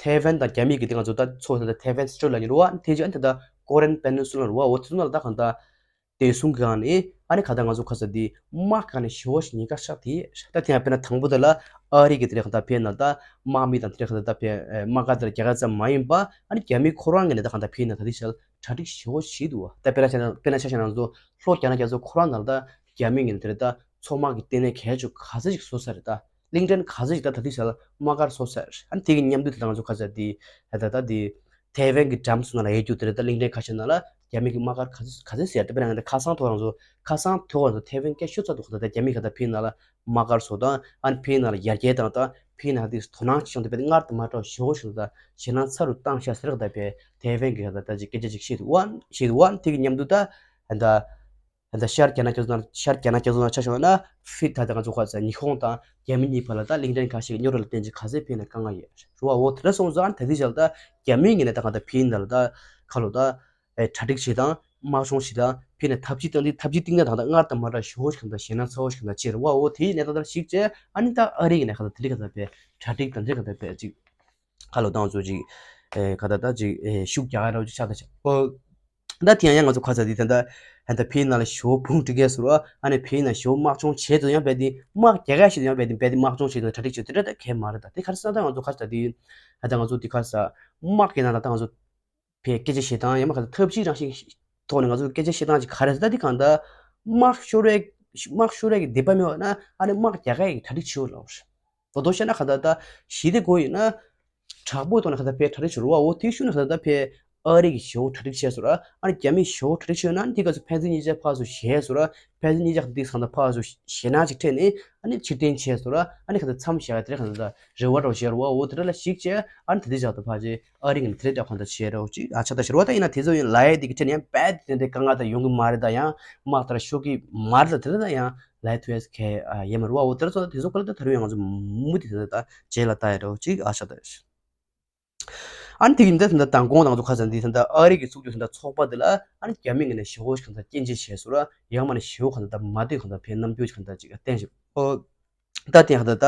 ཐེ་ཝན་དང་རྒྱ་མི་གི་དེ་ང་ཚོ་ད་ཚོ་ད་ཐེ་ཝན་སི་ཊེཊ་ལ་ཉེ་རུ་བ་དེ་ཅིག་ཨ་ནི་ད་ད་ཀོ་རི་ཡན་པེ་ནིན་སུ་ལ་རུ་བ་འོ་དེ་ཚོ་ནང་ལ་ད་གང་ལྟར། བདེ་སྲུང་གི་ངང་ནས་ཨ་ནི་ག་ད་ང་ཚོ་ཁ་ས་དེ་དམག་གི་ངང་ནས་ཞེ་པོ་ཞིག་ཉེན་ཁ་ཤར་དེ་ད་དེ་ཡང་དཔེར་ན་དང་པོ་དེ་ལ་ཨ་རི་གི་དེ་རེད་གང་ལྟར་ཕེ་ན་ད་དམག་མི་དང་དེ་རེད་གང་ལྟར་ད་ཕེ་དམག་སྒར་དེ་ལ་རྒྱག་ཡ་ཙམ་མ་ཡིན་པ་ཨ་ནི་རྒྱ་མི་ཁོ་རང་ངོས་ནས་ད་གང་ལྟར་ཕེ་ན་ད་དེ་ཞལ་གྲ་སྒྲིག་ཞེ་པོ་ཞིག་འདུག་བ། ད་དཔེར་ན་ཆ་དཔེར་ན་ཆ་བཞག་ན་ང་ཚོ་ལྷོ་རྒྱ་ནག་རྒྱ་མཚོ་ཁོ་རང་ནང་ལ་ད་རྒྱ་མི་ངོས་ནས་དེ་རེད་ད་མཚོ་དམག་གི་ལྟེ་གནས་གལ་ཆེ་ག་ཚོད་ཅིག་བཟོ་ས་རེད་ད། གླིང་ཕྲན་ག་ཚོད་ཅིག་ད་ད་དེ་ཞལ་དམག་སྒར་བཟོ་ས་རེད། ཨ་ནི་དེ་གི་མཉམ་དུ་དེ་ད་ང་ཚོ་ཁ་ས་དེ་ད་ད་ད་དེ། ཐེ་ཝན་གྱི་འགྲམ་སུ་ན་ལ་ཡོད་རྒྱུ་དེ་རེད་ད། གླིང་ཕྲན་ཁ་ཤས་ན་ལ་རྒྱ་མི་གི་དམག་སྒར་ག་ཚོད་ག་ཚོད་ཟེར་ཡ་དེ་དཔེར་ན་ང་ཚོ་ཁ་སང་ཐོག་རང་ཚོ་ཁ་སང་ཐོག་རང་ཚོ་ཐེ་ཝན་སྐད་ཤོད་ཚ་འདུག་ག་ད་རྒྱ་མི་ག་ད་ཕི་ན་ལ་དམག་སྒར་བཟོ་དང་ཨ་ནི་ཕི་ན་ལ་ཡར་རྒྱས་བཏང་དང་ཕི་ན་དེ་དོ་སྣང་ཆེ་ཆུང་དེ་དཔེ་སྔར་དུ་མ་འགྲོ་ཞེ་པོ་ཞིག་ད་ཞེད་སྣང་ཚ་རུ་བཏང་ཤག་ཟེར་ག་ད་དཔེ་ཐེ་ཝན་གི་ག་ད་ད་ཅིག་སྐད་ཆ་ཅིག་བཤད་འདུག་བ། བཤད་འདུག་བ། དེ་གི་མཉམ་དུ་ད་ད། ད་ཤར་རྒྱ་ནག་རྒྱ་མཚོ་ནང་ཤར་རྒྱ་ནག་རྒྱ་མཚོ་ནང་ཆ་བཞག་ན་ཕི་ད་ད་ང་ཚོ་ཁ་ས་ཉི་ཧོང་དང་རྒྱ་མི་གཉིས་བར་ལ་ད་གླིང་ཕྲན་ཁ་ཤས་ཀྱི་རྙོག་དྲ་ལ་བརྟེན་ཅིག་ག་ཚད་ཕན་ན་དཀའ་ངལ་ཡོད་རེད་བ། འོ་དེ་འདྲ་སོང་ཙང་ད་ལྟའི་ཆར་ད་རྒྱ་མིའི་ངོས་ནས་ད་གང་ལྟར་ཕི་ན་ལ་ད་ཁ་ལོ་ད་ཨེ་གྲ་སྒྲིག་བྱེད་དང་དམག་སྦྱོང་བྱེད་དང་ཕི་ན་འཐབ་ཇུས་བཏང་དེ་འཐབ་ཇུས་བཏིང་ན་ད་ད་སྔར་དང་མ་འདྲ་ཞེ་པོ་ཞིག་གང་ལྟར་ཞེད་སྣང་ཚ་བོ་ཞིག་གང་ལྟར་ཆེ་རེད་བ། འོ་དེའི་གནས་སྟངས་ལྟར་གཞིགས་བྱས་ཨ་ནི་ད་ཨ་རི་ངོས་ནས་གང་ལྟར་དེ་རིགས་གང་ལྟར་ཕེ་གྲ་སྒྲིག་དང་དེ་རིགས་གང་ལྟར་ཕེ་ཅིག་ཁ་ལོ་བཏང་ཚོད་ཅིག་ ཨེ་ག་ད་ད་ཅིག་ཨེ་ཤུགས་རྒྱག་ཡ་རོ་ཅིག་ཆགས་ད་ཆགས། ཨོ། ད་དེ་ཡང་ཡང་ང་ཚོ་ཁ་ཚ་དེ་ད་ད་ད་ཕའི་ནང་ལ་ཞོ་ཕུང་སྒྲིག་གས་སུ་ར་ཨ་ནི་ཕའི་ནང་ཞོ་དམག་སྦྱོང་བྱས་ཚོ་ཡང་བས་དེ་དམག་རྒྱག་གས་ཤིག་ཡང་བས་དེ་བས་དེ་དམག་སྦྱོང་བྱས་ཚོ་གྲ་སྒྲིག་བྱས་དེ་འདྲ་ད་གས་མ་རེད། ད་དེ་ག་རེ་ཟེར་ན་ད་ང་ཚོ་ཁ་ཚ་དེ་ད་ད་ང་ཚོ་དེ་ཁ་ཚ་དམག་གི་ནང་ལ་ད་ང་ཚོ་ཕའི་སྐད་ཆ་བཤད་སྟངས་ཡང་མ་ག་ད་ཐབས་ཇུས་རང་བཞིན་ཐོག་ནས་ང་ཚོ་སྐད་ཆ་བཤད་སྟངས་ཅིག་ག་རེ་ཟེར་ད་དེ་གང་ད་དམག་ཤོར་བའི་དམག་ཤོར་བའི་གི་འདོད་པ་མེད་པ་ན་ཨ་ནི་དམག་རྒྱག་གས་ཀྱི་གྲ་སྒྲིག་བྱེད་དགོས་ལབ། མདོར་དུ་བཤད་ན་ག་ད་ད་ཞི་བདེ་དགོས་ཡིན་ན་དྲག་པོའི་ཐོག་ནས་ག་ད་ཕའི་གྲ་སྒྲིག་བྱེད་རོགས་འོ་དེ་ཤུ་ན་ག་ད་ད་ཕའི་ཨ་རི་གི་ཞེ་བོ་གྲ་སྒྲིག་བྱས་སོ་ར་ཨ་ནི་རྒྱ་མིའི་ཞེ་བོ་གྲ་སྒྲིག་བྱས་ན་ཨ་ནི་དེ་ག་ཚོ་ཕན་ཚུན་གཉིས་ཆ་ཕར་ཚུར་ཞེད་སོ་ར་ཕན་ཚུན་གཉིས་ཆ་ག་དེ་གང་ད་ཕར་ཚུར་ཞེད་སྣང་ཅིག་འཕྲད་ནས་ཨ་ནི་ཕྱིར་འཐེན་བྱས་སོ་ར་ཨ་ནི་ག་ད་མཚམས་བཞག་དེ་ག་ད་ད་རེ་བ་རོགས་བྱས་རོགས་འོ་དེ་འདྲ་ལ་ཞིག་བྱས་ཨ་ནི་ད་དེ་བཞག་ད་ཕར་བྱས། ཨ་རི་ངན་དེ་འདྲ་གང་ལྟར་བྱས་རོགས་ཅིག་ཨ་ཆ་ད་ཤར་བ་ད་ཡིན་ན་དེ་ཚོ་ཡིན་ལ་ཡ་དེ་གི་ཁྲེལ་ཡང་དཔེ་དེ་འདྲ་དཀའ་ངལ་ད་ཡོང་གི་མ་རེད། ད་ཡང་དམག་དར་ཤོག་གི་མ་རེད། ད་དེ་འདྲ་ད་ཡང་ལ་ཡ་ཐུ་ཡས་ཁེ་ཡེ་མ་རུ་བ་འོ་དེ་ཚོ་དེ་ཚོ་ག་ལ་ད་ད་རུང་ཡང་ང་ཚོ་མུ་དེ་འདྲ་ད་རྗེས་ལ་ལྟ་ཡ་རོགས་ཅིག་ཨ་ཆ་ད། ཨ་ནི་དེ་གི་འདི་ད་ད་མདང་དགོང་དང་ཚོ་ཁ་ཚ་འདི་ད་ད་ཨ་རི་གི་ཚུགས་རྒྱུ་ད་ད་ཚོགས་པ་དེ་ལ་ཨ་ནི་རྒྱ་མི་ངན་ནས་ཞེ་བོ་ཞིག་ད་ད་སྐྱོན་བརྗོད་བྱས་སོ་ར་ཡང་མ་ནས་ཞེ་བོ་གང་ད་ད་མ་འདོད་གང་ད་ཕན་རྣམ་འགྱུར་གང་ད་ཅིག་བསྟན་ཞིག་ཨོ། ད་དེ་ཡང་ད་ལྟ་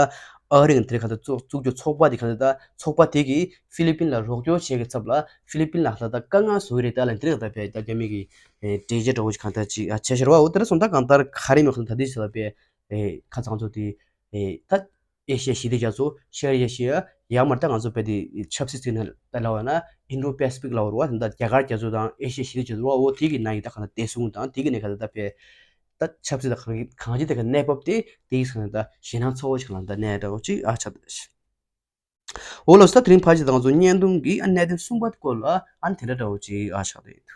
ཨ་རི་ཡང་དེ་ག་ད་བཙུགས་བཙུགས་རྒྱུ་ཚོགས་པ་དེ་ག་ད་ད་ཚོགས་པ་དེ་གིས་ཧྥི་ལི་པིན་ལ་རོགས་སྐྱོར་བྱེད་ཀྱི་ཚབ་ལ་ཧྥི་ལི་པིན་ལ་ད་ལྟ་དཀའ་ངལ་བཟོ་གི་རེད། ད་ལ་དེ་རིང་ད་ལྟ་བས་ད་རྒྱ་མི་གི་གྲོས་ཆོད་འདྲ་བོ་ཞིག་གང་ལྟར་ཅིག་ཆེ་ཤོས་རེད་བ། འོ་དེ་ར་སོང་ད་གང་ལྟར་ག་རེ་མེད་ཁ་ད་དེ་ཟེར་ལ་བས་ཁ་ཚང་ཚོ་དེ་ད་ཨེ་ཤི་ཡ་ཞི་བདེ་རྒྱ་མཚོ་ཤར་ཨེ་ཤི་ཡ་ཡང་མར་ད་ང་ཚོ་བས་དེ་ཆབ་སྲིད་ཚིག་ནང་ད་ལ་བ་ན་ཨིན་ཌོ་པེ་སི་ཕིག་ལ་བ་རུ་བ་ད་རྒྱ་གར་རྒྱ་མཚོ་དང་ཨེ་ཤི་ཡ་ཞི་བདེ་རྒྱ་མཚོ་རུ་བ་འོ་དེ་གི་ནང་གི་ད་གང་ལྟར་བདེ་སྲུང་དང་དེ་གི་ནས་ག་ད་ད་བས། ད་ཆབ་སྲིད་དང་གང་གང་ཅི་དེ་ག་གནས་བབ་དེ་དེའི་སང་ད་ཞེད་སྣང་ཚ་བོ་ཞིག་ལ་ད་གནས་འདྲ་བོ་ཅིག་ཨ་ཆགས་ཏེ། འོ་ལོ་ས་དེ་རིང་ཕལ་ཆེར་ད་ང་ཚོ་བརྙན་ཐུང་གི་ཨ་གནད་དོན་གསུམ་པ་སྐོར་ལ་ཨ་ནི་དེ་འདྲ་འདྲ་བོ་ཅིག་ཨ་ཆགས་ཏེ་ཡོད།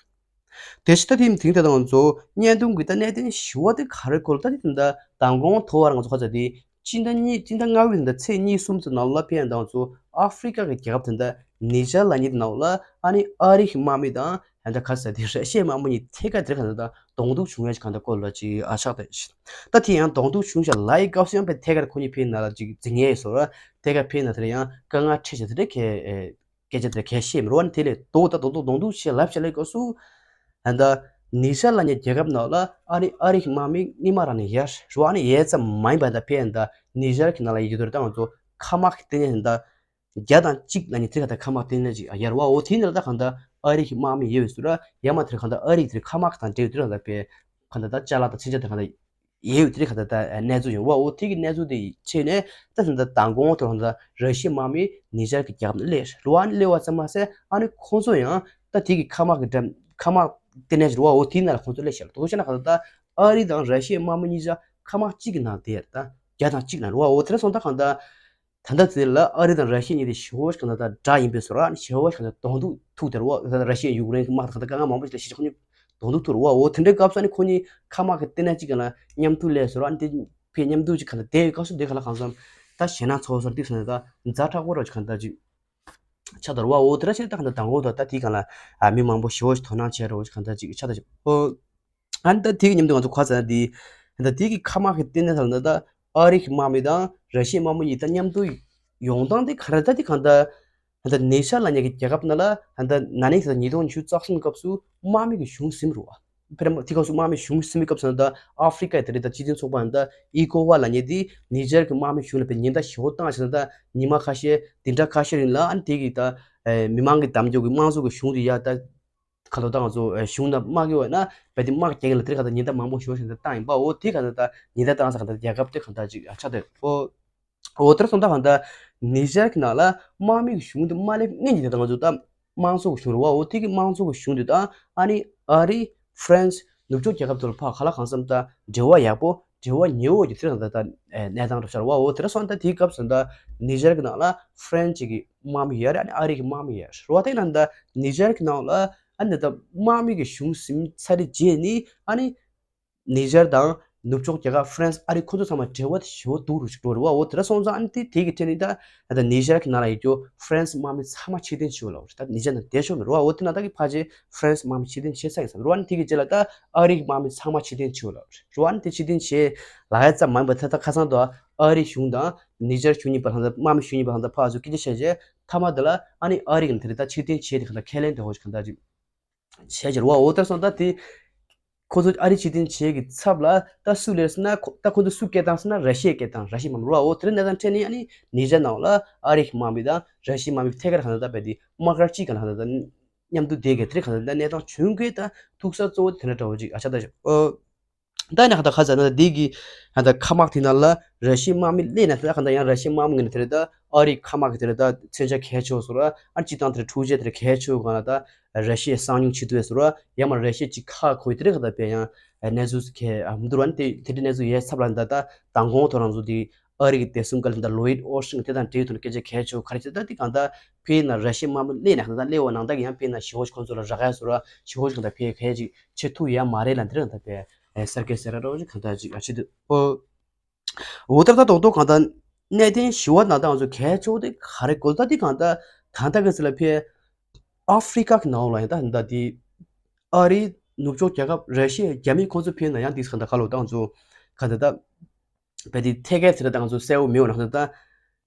དེ་ཕྱི་ད་དེ་དེང་ད་ང་ཚོ་བརྙན་ཐུང་གི་ད་གནད་དོན་ཞུ་བ་དེ་ག་རེ་སྐོར་ད་དེ་ད་མདང་དགོང་ཐོ་བར་ང་ཚོ་ཁ་ཚ་དེ་སྤྱི་ཟླ་གཉིས་སྤྱི་ཟླ་ལྔ་པའི་ད་ཚེས་གཉིས་གསུམ་ཚོ་ནང་ལ་ཕན་ད་ང་ཚོ་ཨ་ཧྥི་རི་ཀ་གི་རྒྱལ་ཁབ་དེ་ད་ནི་ཇར་ལ་ཉིད་ནང་ལ་ཨ་ནི་ཨ་རི་གི་དམག་མི་དང་། ཧན་ད་ཁ་ས་དེ་ར་ཤི་ཡའི་དམག་མི་གཉིས་ཐད་ཀར་དེར་ག་ད་གདོང་ཐུག་བྱུང་ཡ་ཞིག་ག་ད་སྐོར་ལ་ཅིག་ཨ་ཆགས་ད་ཤི། ད་དེ་ཡང་གདོང་ཐུག་བྱུང་ཞག་ལ་ཡི་སྐབས་སུ་ཡང་པའི་ཐད་ཀར་ཁོ་གཉིས་ཕེབས་ན་ལ་ཅིག་འཛིང་ཡས་སོ་ར་ཐད་ཀར་ཕེབས་ན་དེར་ཡང་དཀའ་ངལ་འཕྲད་ཞག་དེ་རེ་ཁའི་སྐད་ཆ་དེ་ཁའི་ཤེས་མི་རོ་ནི་དེ་ལས་གདོང་ད་གདོང་ཐུག་གདོང་ཐུག་ཆེ་ལབ་ཞག་ལ་ཡི་སྐབས་སུ་ཧན་ད་ནི་ཤ་ལ་ཉེ་རྒྱལ་ཁབ་ནང་ལ་ཨ་རི་ཨ་རི་གི་དམག་མི་གཉིས་མ་རང་ནས་ཡར་རོ་ཨ་ནི་ཡས་ཙམ་མ་ཡིན་པ་ད་ཕེབས་ཧན་ད་ནི་ཤར་གི་ནང་ལ་ཡི་གི་དོར་ད་ང་ཚོ་ཁ་དམག་གི་ལྟེ་གནས་ཧན་ད། བརྒྱ་དང་གཅིག་ལ་ནི་དེ་ག་ད་ཁ་དམག་ལྟེ་གནས་ཅིག་ཡར་བ་འོ་དེའི་ནང་ལ་ད་གང་ལྟར་ཨ་རི་གི་དམག་མི་ཡོད་པའི་ཟུར་ཡ་མ་དེར་གང་ལྟར་ཨ་རི་དེར་ཁ་དམག་དང་འབྲེལ་བའི་དེར་གང་ལྟར་པའི་གང་ལྟར་ད་ཅ་ལག་དང་མཚོན་ཆ་དེ་གང་ལྟར་ཡོད་པའི་དེར་གང་ལྟར་ད་གནས་ཚུལ་ཡོད་བ་འོ་དེ་གི་གནས་ཚུལ་དེ་ཆེད་ནས་ད་ད་ལྟ་མདང་དགོང་དུ་གང་ལྟར་ར་ཤི་ཡའི་དམག་མི་ནི་ཇར་གི་རྒྱལ་ཁབ་ནས་སླེབས་རུ་བ་ནས་སླེབས་པ་ཙམ་མ་ཟད་ཨ་ནི་ཁོང་ཚོ་ཡང་ད་དེ་གི་ཁ་དམག་གི་འགྲམ་ཁ་དམག་ལྟེ་གནས་རུ་བ་འོ་དེའི་ནང་ལ་ཁོང་ཚོ་སླེབས་ཤག་ལ་དོ་ཤ་ན་གང་ལྟར་ད་ཨ་རི་དང་ར་ཤི་ཡའི་དམག་མི་གཉིས་ཆ་ཁ་དམག་གཅིག་གི་ནང་དེ་ཡར་ད་བརྒྱ་དང་གཅིག་ནང་རུ་བ་འོ་དེ་ར་སོང་ད་གང་ལྟར། ད་ལྟ་དེ་ལ་ཨ་རི་དང་ར་ཤི་ཡ་གཉིས་དེ་ཞི་བོ་ཞིག་གང་ལྟར་དགྲ་ཡིན་པའི་བཟོ་ར་ཞི་བོ་ཞིག་གང་ལྟར་གདོང་ཐུག་ཐུག་དེ་རུ་བ་ར་ཤི་ཡ་ཡུཀ་རེན་གྱི་དམག་དང་གང་ལྟར་དཀའ་ངལ་མང་པོ་ཞིག་ལ་ཞི་ཁོ་གཉིས་གདོང་ཐུག་ཐུག་རུ་བ་འོ་དེ་འདྲའི་སྐབས་སུ་ནི་ཁོ་གཉིས་ཁ་དམག་གི་ལྟེ་གནས་གཅིག་གང་ལ་མཉམ་དུ་སླེབས་བཟོ་ར་འདི་ཕའི་མཉམ་དུ་ཅིག་གང་ལྟར་བསྡད་ཡོད་སྐབས་སུ་འདི་གང་ལ་གང་འཚམ་ད་ཞེད་སྣང་ཚ་བོ་སོར་འདི་སོང་ནས་ད་ཛ་དྲག་པོ་ར་ཅིག་གང་ལྟར་ཅིག་ཆགས་དར་བ་འོ་དེ་ར་ཆེ་ད་གང་ལྟར་དང་འོ་ད་ད་དེ་གང་ལ་མི་མང་པོ་ཞི་བོ་ཞིག་དོ་སྣང་བྱས་ར་འོ་ཅིག་གང་ལྟར་ཅིག་ཆགས་ད་ཅིག་འོ། ཨ་ནི་ད་དེ་གི་མཉམ་དུ་ང་ཚོ་ག་ཚ་དེ་ད་དེ་གི་ཁ་དམག་གི་ལྟེ་གནས་ཐང་ད་ད་ཨ་རི་གི་དམག་མི་དང་ར་ཤི་ཡའི་དམག་མི་གཉིས་ད་མཉམ་དུ་ཡོང་སྟངས་དེ་ག་རེ་ད་དེ་གང་ད་ད་ནེ་ཤ་ལ་ཉེ་གི་རྒྱལ་ཁབ་ནང་ལ་ད་ན་ནིང་ད་ཉིས་སྟོང་ཉི་ཤུ་རྩ་གསུམ་སྐབས་སུ་དམག་མི་གི་གཞུང་ཟིན་རུ་བ་ཕེ་ར་དེ་སྐབས་སུ་དམག་མི་གཞུང་ཟིན་པའི་སྐབས་སུ་ད་ཨ་ཧྥི་རི་ཀ་ཡི་ད་རེད་ད་སྤྱི་མཐུན་ཚོགས་པ་ད་ཨི་ཀོ་ཝ་ལ་ཉེ་དེ་ནེ་ཤར་གི་དམག་མི་གཞུང་ལ་པའི་ཉེན་བརྡ་ཞེ་བོ་བཏང་བྱས་ད་ཉི་མ་ཁ་ཤས་བདུན་ཕྲག་ཁ་ཤས་རིང་ལ་ཨ་ནི་དེ་གི་ད་མི་མང་གི་དམ་བཅའ་གི་དམངས་གཙོ་གི་གཞུང་དེ་ཡ་ད། ཁ་ལོ་ད་ང་ཚོ་གཞུང་ནང་དམག་གི་འོག་ན་བལ་དེ་དམག་རྒྱག་གི་ལ་དེར་ཁ་ད་ཉེན་བརྡ་མང་པོ་ཞོར་ཞིག་ད་བཏང་ཡིན་པ་འོ་དེ་ཁ་ད་ད་ཉེན་བརྡ་བཏང་ས་ཁ་ད་རྒྱལ་ཁབ་དེ་ཁ་ད་ཅིག་ཆགས་ཏེ་འོ། འོ་དེར་སོང་ད་ཁ་ད་ནི་ཇར་གི་ནང་ལ་དམག་མི་གི་གཞུང་དེ་མ་སླེབས་སྔོན་གྱི་དེ་ད་ང་ཚོ་ད་དམངས་གཙོ་གི་གཞུང་རེད་བ། འོ་དེ་གི་དམངས་གཙོ་གི་གཞུང་དེ་ད་ཨ་ནི་ཨ་རི་ཧྥ་རན་སི་ནུབ་ཕྱོགས་རྒྱལ་ཁབ་ཚོ་ལ་ཕ་ག་ལ་གང་བསམ་ད་འབྲེལ་བ་ཡག་པོ་འབྲེལ་བ་ཉེ་བོ་གི་དེ་ད་ད་གནས་སྟངས་རུ་ཤར་བ། འོ་དེར་སོང་ད་དེའི་སྐབས་སུ་ད་ནི་ཇར་གི་ནང་ལ་ཧྥ་རན་སི་གི་དམག་མི་ཡོད་རེད། ཨ་ནི་ཨ་རི་གི་དམག་མི་ཡོད་རེད་བ། དེ་ན་ད་ནི་ཇར་གི་ནང་ལ། ཨ་ནི་ད་དམག་མི་གི་གཞུང་ཟིན་ཚར་རྗེས་ནི་ཨ་ནི་ནི་ཇར་དང་ནུབ་ཕྱོགས་རྒྱལ་ཁབ་ཧྥ་རན་སི་ཨ་རི་ཁོ་ཚོ་ཚང་མ་འབྲེལ་བ་དེ་ཞེ་པོ་སྡུག་རུ་ཞིག་འགྲོ་རེད་བ། འོ་དེ་འདྲ་སོང་ཙང་ཨ་ནི་དེ་དེ་གི་ཐད་ནས་ད་ད་ནི་ཇར་གི་ནང་ལ་ཡོད་རྒྱུ་ཧྥ་རན་སི་དམག་མི་ཚང་མ་ཕྱིར་འཐེན་བྱེད་དགོས་ལབ་རེད། ད་ནི་ཇར་ནང་བསྡད་ཆོག་མེད་རེད་བ། འོ་དེ་ན་ད་གི་ཕལ་ཆེར་ཧྥ་རན་སི་དམག་མི་ཕྱིར་འཐེན་བྱེད་ཚར་ཡིན་ས་རེད་བ། ཨ་ནི་དེ་གི་རྗེས་ལ་ད་ཨ་རི་གི་དམག་མི་ཚང་མ་ཕྱིར་འཐེན་བྱེད་དགོས་ལབ་རེད་བ། ཨ་ནི་དེ་ཕྱིར་འཐེན་བྱེད་ལབ་ཡ་ཙམ་མ་ཡིན་པ་ད་ད་ཁ་སང་དུ་ཨ་རི་གཞུང་དང་ནི་ཇར་གཞུང་གཉིས་བར་ལ་ད་དམག་མི་གཞུང་གཉིས་བར་ལ་ད་ཕར་ཚུར་སྐད་ཆ་བཤད་རྗེས་མཐའ་མ་དེ་ལ་ཨ་ནི་ཨ་རི་གི་དེ་རེད་ད་ཕྱིར་འཐེན་བྱེད་དེ་ག་ད་ཁས་ལེན་དེ་འོ་ཞིག་ག་ད་ཅིག་བྱས་ཀྱི་རེད་བ། འོ་དེར་སོང་ད་དེ་ ཁོ་ཚོ་ཨ་རི་སྤྱི་མཐུན་ཆེད་ཀྱི་ཚབ་ལ་ད་སུ་སླེབས་ཟེར་ན་ཁོ་ད་ཁོ་ཚོ་སུ་སྐད་བཏང་ཟེར་ན་ར་ཤི་ཡའི་སྐད་བཏང་། ར་ཤི་ཡའི་དམག་མི་རེད་བ། འོ་དེ་རིང་གནས་སྟངས་འཕྲད་ནས་ཨ་ནི་ནི་ཇར་ནང་ལ་ཨ་རི་གི་དམག་མི་དང་ར་ཤི་ཡའི་དམག་མི་ཐད་ཀར་གང་ལྟར་ད་རྦད་དེ་དམག་སྒར་གཅིག་གང་ལ་གང་ལྟར་ད་མཉམ་དུ་བསྡད་མཁན་དེ་རིང་གང་ལྟར་ད་གནས་སྟངས་བྱུང་མཁན་ད་ཐུག་ས་གཙོ་བོ་དེ་འདྲ་འདྲ་བོ་ཅིག་ཨ་ཆགས་ད་ཤག་ཨོ། ད་ནི་གང་ལྟར་ཁ་ཟེར་ན་འདི་གི་གང་ལྟར་མཁའ་དམག་དེ་ནང་ལ་ར་ཤི་ཡའི་དམག་མི་སླེབས་ན་ད་གང་ལྟར་ཡང་ར་ཤི་ཡའི་དམག་མི་ངོས་ནས་དེ་རེད་ད་ཨ་རིའི་མཁའ་དམག་གི་དེ་རེད་ད་མཚོན་ཆ་གལ་ཆེ་བཟོ་ར་ཨ་སྤྱི་བཏང་དེ་རེད་འཕྲུལ་ཆས་དེ་རེད་གལ་ཆེ་གང་ལ་ད་ར་ཤི་ཡའི་གསང་མྱུལ་བྱེད་ཐུབ་པའི་བཟོ་ར་ཡང་མ་ར་ཤི་ཡ་གཅིག་ཁག་ཁོ་ཡི་དེ་རེད་གང་ལྟར་བས་ཡང་གནས་ཚུལ་གལ་མི་འདུག་ར། ཨ་ནི་དེ་དེ་འདྲའི་གནས་ཚུལ་ཡོད་ཚབ་ལ་ད་ད་མདང་དགོང་ཐོག་རང་ཚོ་དེ་ཨ་རི་གི་བདེ་སྲུང་བཀའ་བློན་ད་ལོ་ཡིད་ཨོ་སི་ཊིན་དེ་དང་འབྲེལ་ཡོད་ཐོག་ནས་སྐད་ཆ་གལ་ཆེ་བོ་ག་རེ་བྱས་ད་དེ་གང་ལྟར་ཕེ་ན་ར་ཤི་ཡའི་དམག་མི་སླེབས་ན་གང་ལྟར་སླེབས་པ་ནང་ད་གི་ཡང་ཕེ་ན་ཞི་བ་ཁོ་ཚོ་ལ་རག་ཡ་བཟོ་ར་ཞི་བ་གང་ལྟར་ཕེ་གལ་ཅིག་བྱེད་ཐུབ་ཡ་མ་རེད་ལ་འདི་རེད་གང་ལྟར་ཕེ་གསར་སྐད་ཟེར་ར་རོ་ཅིག་གང་ལྟར་ཅིག་ཨ་ཆེ་དུ་ཨོ། འོ་ད་ད་རྡོག་རྡོག་གང་ལྟར་གནད་དོན་ཞི་བ་ནང་ད་ང་ཚོ་གལ་ཆེ་བོ་དེ་ག་རེ་གོ་ད་དེ་གང་ལྟར་ད་ལྟ་གི་ཚེ་ལ་ཕེ་ཨ་ཧྥི་རི་ཀ་གི་ནང་ལ་ཡང་ད་ད་དེ་ཨ་རིའི་ནུབ་ཕྱོགས་རྒྱལ་ཁབ་ར་ཤི་ཡ་རྒྱ་མི་ཁོང་ཚོ་ཕེ་ན་ཡང་དེ་གང་ལྟར་ག་ལོ་ད་ང་ཚོ་གང་ལྟར་ད་བས་དེ་ཐད་ཀའི་ཚེ་ལ་ད་ང་ཚོ་གསལ་བོ་མི་འོང་ན་གང་ལྟར་ད།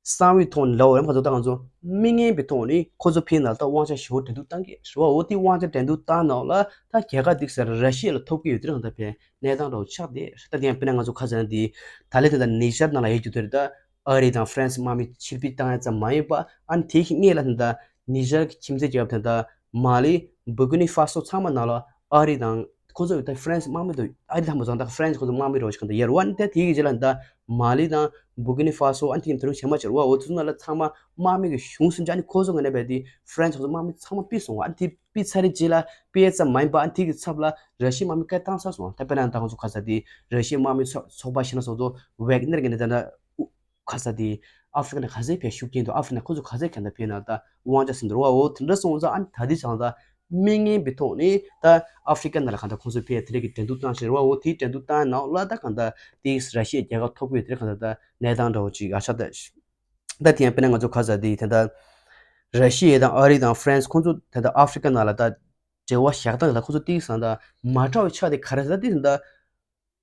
གསང་བའི་ཐོག་ནས་ལབ་པ་ཡིན་ན་ང་ཚོ་ད་ང་ཚོ་མི་ངན་པའི་ཐོག་ནས་ཁོ་ཚོ་ཕེ་ན་ལ་ད་དབང་ཆ་ཞེ་པོ་འགྲན་བསྡུར་བཏང་གི་རེད་བ། འོ་དེ་དབང་ཆ་འགྲན་བསྡུར་བཏང་ནང་ལ་ད་རྒྱལ་ཁབ་དེ་ཟེར་ར་ཤི་ཡ་ལ་ཐོབ་ཀྱི་ཡོད་དེ་རང་ད་ཕེ་གནས་སྟངས་འདྲ་བོ་ཆགས་བསྡད་རེད། ད་དེ་ཡང་དཔེར་ན་ང་ཚོ་ཁ་ཟེར་ན་དེ་ད་ལན་དེ་ད་ནི་ཇར་ནང་ལ་ཡོད་རྒྱུ་དེ་རེད། ད་ཨ་རི་དང་ཧྥ་རན་སི་དམག་མི་ཕྱིར་འབུད་བཏང་ཡ་ཙམ་མ་ཡིན་པ་ཨ་ནི་དེའི་སྔོན་ལ་ད་ནི་ཇར་གྱི་ཁྱིམ་མཚེས་རྒྱལ་ཁབ་དེ་ད་མ་ལི་བུར་ཀི་ནི་ཧྥ་སོ་ཚང་མ་ནང་ལ་ཨ་རི་དང་ཁོ་ཚོ་ད་ཧྥ་རན་སི་དམག་མི་དང་ཨ་རི་དང་མ་ཚང་ད་ཧྥ་རན་སི་ཁོ་ཚོ་དམག་མི་རོ་ཞིག་གང་ད་ཡར་བ་ནི་ད་དེའི་རྗེས་ལ་ད་མ་ལི་དང་བུར་ཀི་ནི་ཧྥ་སོ་ཨ་ནི་དེ་དེ་རུ་བྱེ་མ་ཆེར་བ་འོ་ཚོ་ཚོ་ན་ལ་ཚང་མ་དམག་མི་གི་གཞུང་སུམ་ཅུ་ཨ་ནི་ཁོ་ཚོ་ངོས་ནས་བས་དེ་ཧྥ་རན་སི་ཁོ་ཚོ་དམག་མི་ཚང་མ་ཕུད་སོང་བ། ཨ་ནི་དེ་ཕུད་ཚར་རེ་རྗེས་ལ་ཕུད་ཡས་ཙམ་མ་ཡིན་པ་ཨ་ནི་དེ་གི་ཚབ་ལ་ར་ཤི་ཡའི་དམག་མི་སྐད་བཏང་ཚར་སོང་བ། ད་དཔེར་ན་ད་ཁོ་ཚོ་ག་ས་དེ་ར་ཤི་ཡའི་དམག་མི་ཚོ་ཚོགས་པ་ཞིག་ན་སོགས་ཚོ་ཝེག་ནེར་གི་ནི་ད་ད། ཁ་ས་དེ་ཨ་ཧྥི་རི་ཀ་ནས་ག་ཚད་ཕེ་ཤུགས་རྐྱེན་འདུག་ཨ་ཧྥི་རི་ཀ་ནས་ཁོ་ཚོ་ག་ཚད་ག་འདྲ་ཕེ་ན་ད་དབང་ཆ་ཟིན་འདུག་བ། འོ་དེ་འདྲ་སོང་ཙང་ཨ་ནི་ད་དེ་ཙང་ད་མི་ངན་པའི་ཐོག་ནས་ད་ཨ་ཧྥི་རི་ཀ་ནང་ལ་ག་འདྲ་ཁོ་ཚོ་ཕེ་དེ་རིགས་ཀྱི་འགྲན་བསྡུར་བཏང་ཤེས་རེད་བ། འོ་དེའི་འགྲན་བསྡུར་བཏང་ནང་ལ་ད་ག་འདྲ་དེ་ར་ཤི་ཡའི་རྒྱལ་ཁ་ཐོབ་ཀྱི་ཡོད་དེ་རེད། ག་འདྲ་ད་གནས་སྟངས་འདྲ་བོ་ཅིག་ཨ་ཆ་ད་ད་དེ་ཡང་དཔེར་ན་ང་ཚོ་ག་ས་དེ་དེ་ད་ར་ཤི་ཡ་དང་ཨ་རི་དང་ཧྥ་རན་སི་ཁོ་ཚོ་དེ་ད་ཨ་ཧྥི་རི་ཀ་ནང་ལ་ད་འབྲེལ་བ་བཞག་སྟངས་ལ་ཁོ་ཚོ་དེ་ཙང་ད་མ་འདྲ་བའི་ཆ་དེ་ག་རེ་ད་དེ་ད།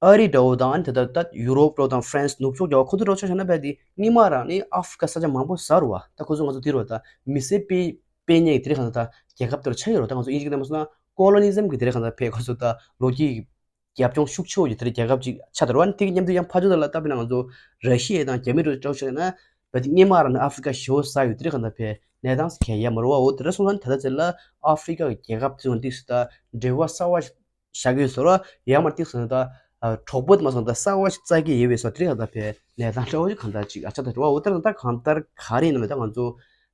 ཨ་རི་འདྲ་བོ་དང་ཨ་ནི་དེ་ལྟར་ད་ཡུ་རོབ་འདྲ་བོ་དང་ཧྥ་རན་སི་ནུབ་ཕྱོགས་རྒྱལ་ཁབ་ཁོ་ཚོ་འདྲ་བོ་ཆ་བཞག་ན་རྦད་དེ་སྔོན་མ་རང་ནས་ཨ་ཧྥི་རི་ཀ་ས་ཆ་མང་པོ་ཟ་རུ་བ། ད་ཁོ་ཚོ་ང་ཚོ་དེ་རུ་བ་ད་མི་སེར་སྤེལ་སྤེལ་མཁན་གྱི་དེ་རིགས་གང་ལྟར་ད་རྒྱལ་ཁབ་དེ་རུ་ཆགས་ཡོད་རུ་བ། ད་ང་ཚོ་དབྱིན་ཇི་གི་ནང་མ་སོང་ན་ཀོ་ལོ་ནི་ཛམ་གྱི་དེ་རིགས་གང་ལྟར་ཕེ་ཁོ་ཚོ་ད་ལོ་རྒྱུས་ཀྱི་རྒྱབ་ལྗོངས་ཤུགས་ཆེ་བོ་ཡོད་དེ་རིགས་རྒྱལ་ཁབ་ཅིག་ཆགས་དེ་རུ་བ། ཨ་ནི་དེ་གི་མཉམ་དུ་ཡང་ཕ་ཇོ་ད་ལ་ད་དཔེར་ན་ང་ཚོ་ར་ཤི་ཡ་དང་རྒྱ་མི་འདྲ་བོ་ཆ་བཞག་ན་རྦད་དེ་སྔོན་མ་རང་ནས་ཨ་ཧྥི་རི་ཀ་ཞེ་བོ་ཟ་ཡོད་དེ་རིགས་གང་ལྟར་ཕེ་གནས་སྟངས་གལ་ཡ་མ་རུ་བ། འོ་དེ་འདྲ་སོང་ཙང་ད་ལྟ་ཚེ་ལ་ཨ་ཧྥི་རི་ཀ་གི་རྒྱལ་ཁབ་ཚོ་འདི་སུ་ད་འབྲེལ་བ་གསར་བ་བཞག་ཡོད་ཟེར་བ། ཡང་མ་ཏིག་ཟེར་ན་ད་གྲོགས་པོ་དེ་མ་སོང་ད་གསར་བ་ཞིག་བཙལ་གྱི་ཡོད་པའི་སོ་དེ་རིང་ད་ཕེ་གནས་སྟངས་འདྲ་བོ་ཞིག་གང་ལྟར་ཅིག་ཨ་ཆ་ད་རེད་བ། འོ་ད་ད་གང་ལྟར་ག་རེ་ཡིན་ན་ད་ང་ཚོ་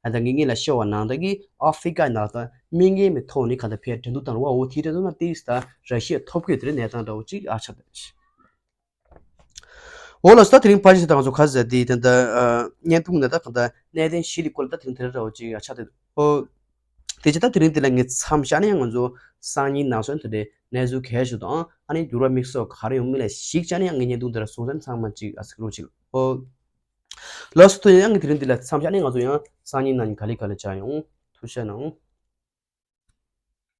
ཨ་ད་ངེད་ངེད་ལ་ཤོད་བ་ནང་ད་གི་ཨ་ཧྥི་རི་ཀ་ནང་ད་མི་ངན་མི་ཐོག་ནས་གང་ལྟར་ཕེ་འགྲན་བསྡུར་བཏང་རུ་བ། འོ་དེའི་འགྲན་བསྡུར་ན་ཏིག་ད་ར་ཤི་ཡ་ཐོབ་གི་ཡོད་དེ་རེད། གནས་སྟངས་འདྲ་བོ་ཅིག་ཨ་ཆ་ད་ཅིག་འོ་ལགས་སོ། ད་དེ་རིང་ཕལ་ཆེར་ད་ང་ཚོ་ག་ཟེར་དེ་ད་ད་བརྙན་ཐུང་ནང་ད་གང་ལྟར་གནད་དོན་བཞི་ལ་སྐོར་ལ་ད་དེ་རིང་དེ་འདྲ་འདྲ་བོ་ཅིག་ཨ་ཆ་ད་འོ། དེ་ཅི་ད་དེ་རིང་འདི་ལ་ངས་མཚམས་བཞག་ནས་ཡང་ང་ཚོ་སང་ཉིན་ནང་སོན་དེ་འདྲའི་གནས་ཚུལ་གལ་ཞིག་དང་ཨ་ནི་འགྱུར་བ་དམིགས་བསལ་ག་རེ་ཡོང་མིན་ལ་གཞིགས་བྱས་ནས་ཡང་ངས་བརྙན་ཐུང་འདི་ལ་སོང་ཙང་ཚང་མ་ཅིག་ཨ་སི་ཀི་རོ་ཅིག་ཨོ། ལགས་སོ། ཐུགས་རྗེ་ཡང་ངས་དེ་རིང་འདི་ལ་མཚམས་བཞག་ནས་ང་ཚོ་ཡང་སང་ཉིན་ནང་ག་ལེ་ག་ལེ་བྱ་ཡོང་། ཐུགས་རྗེ་གནང་།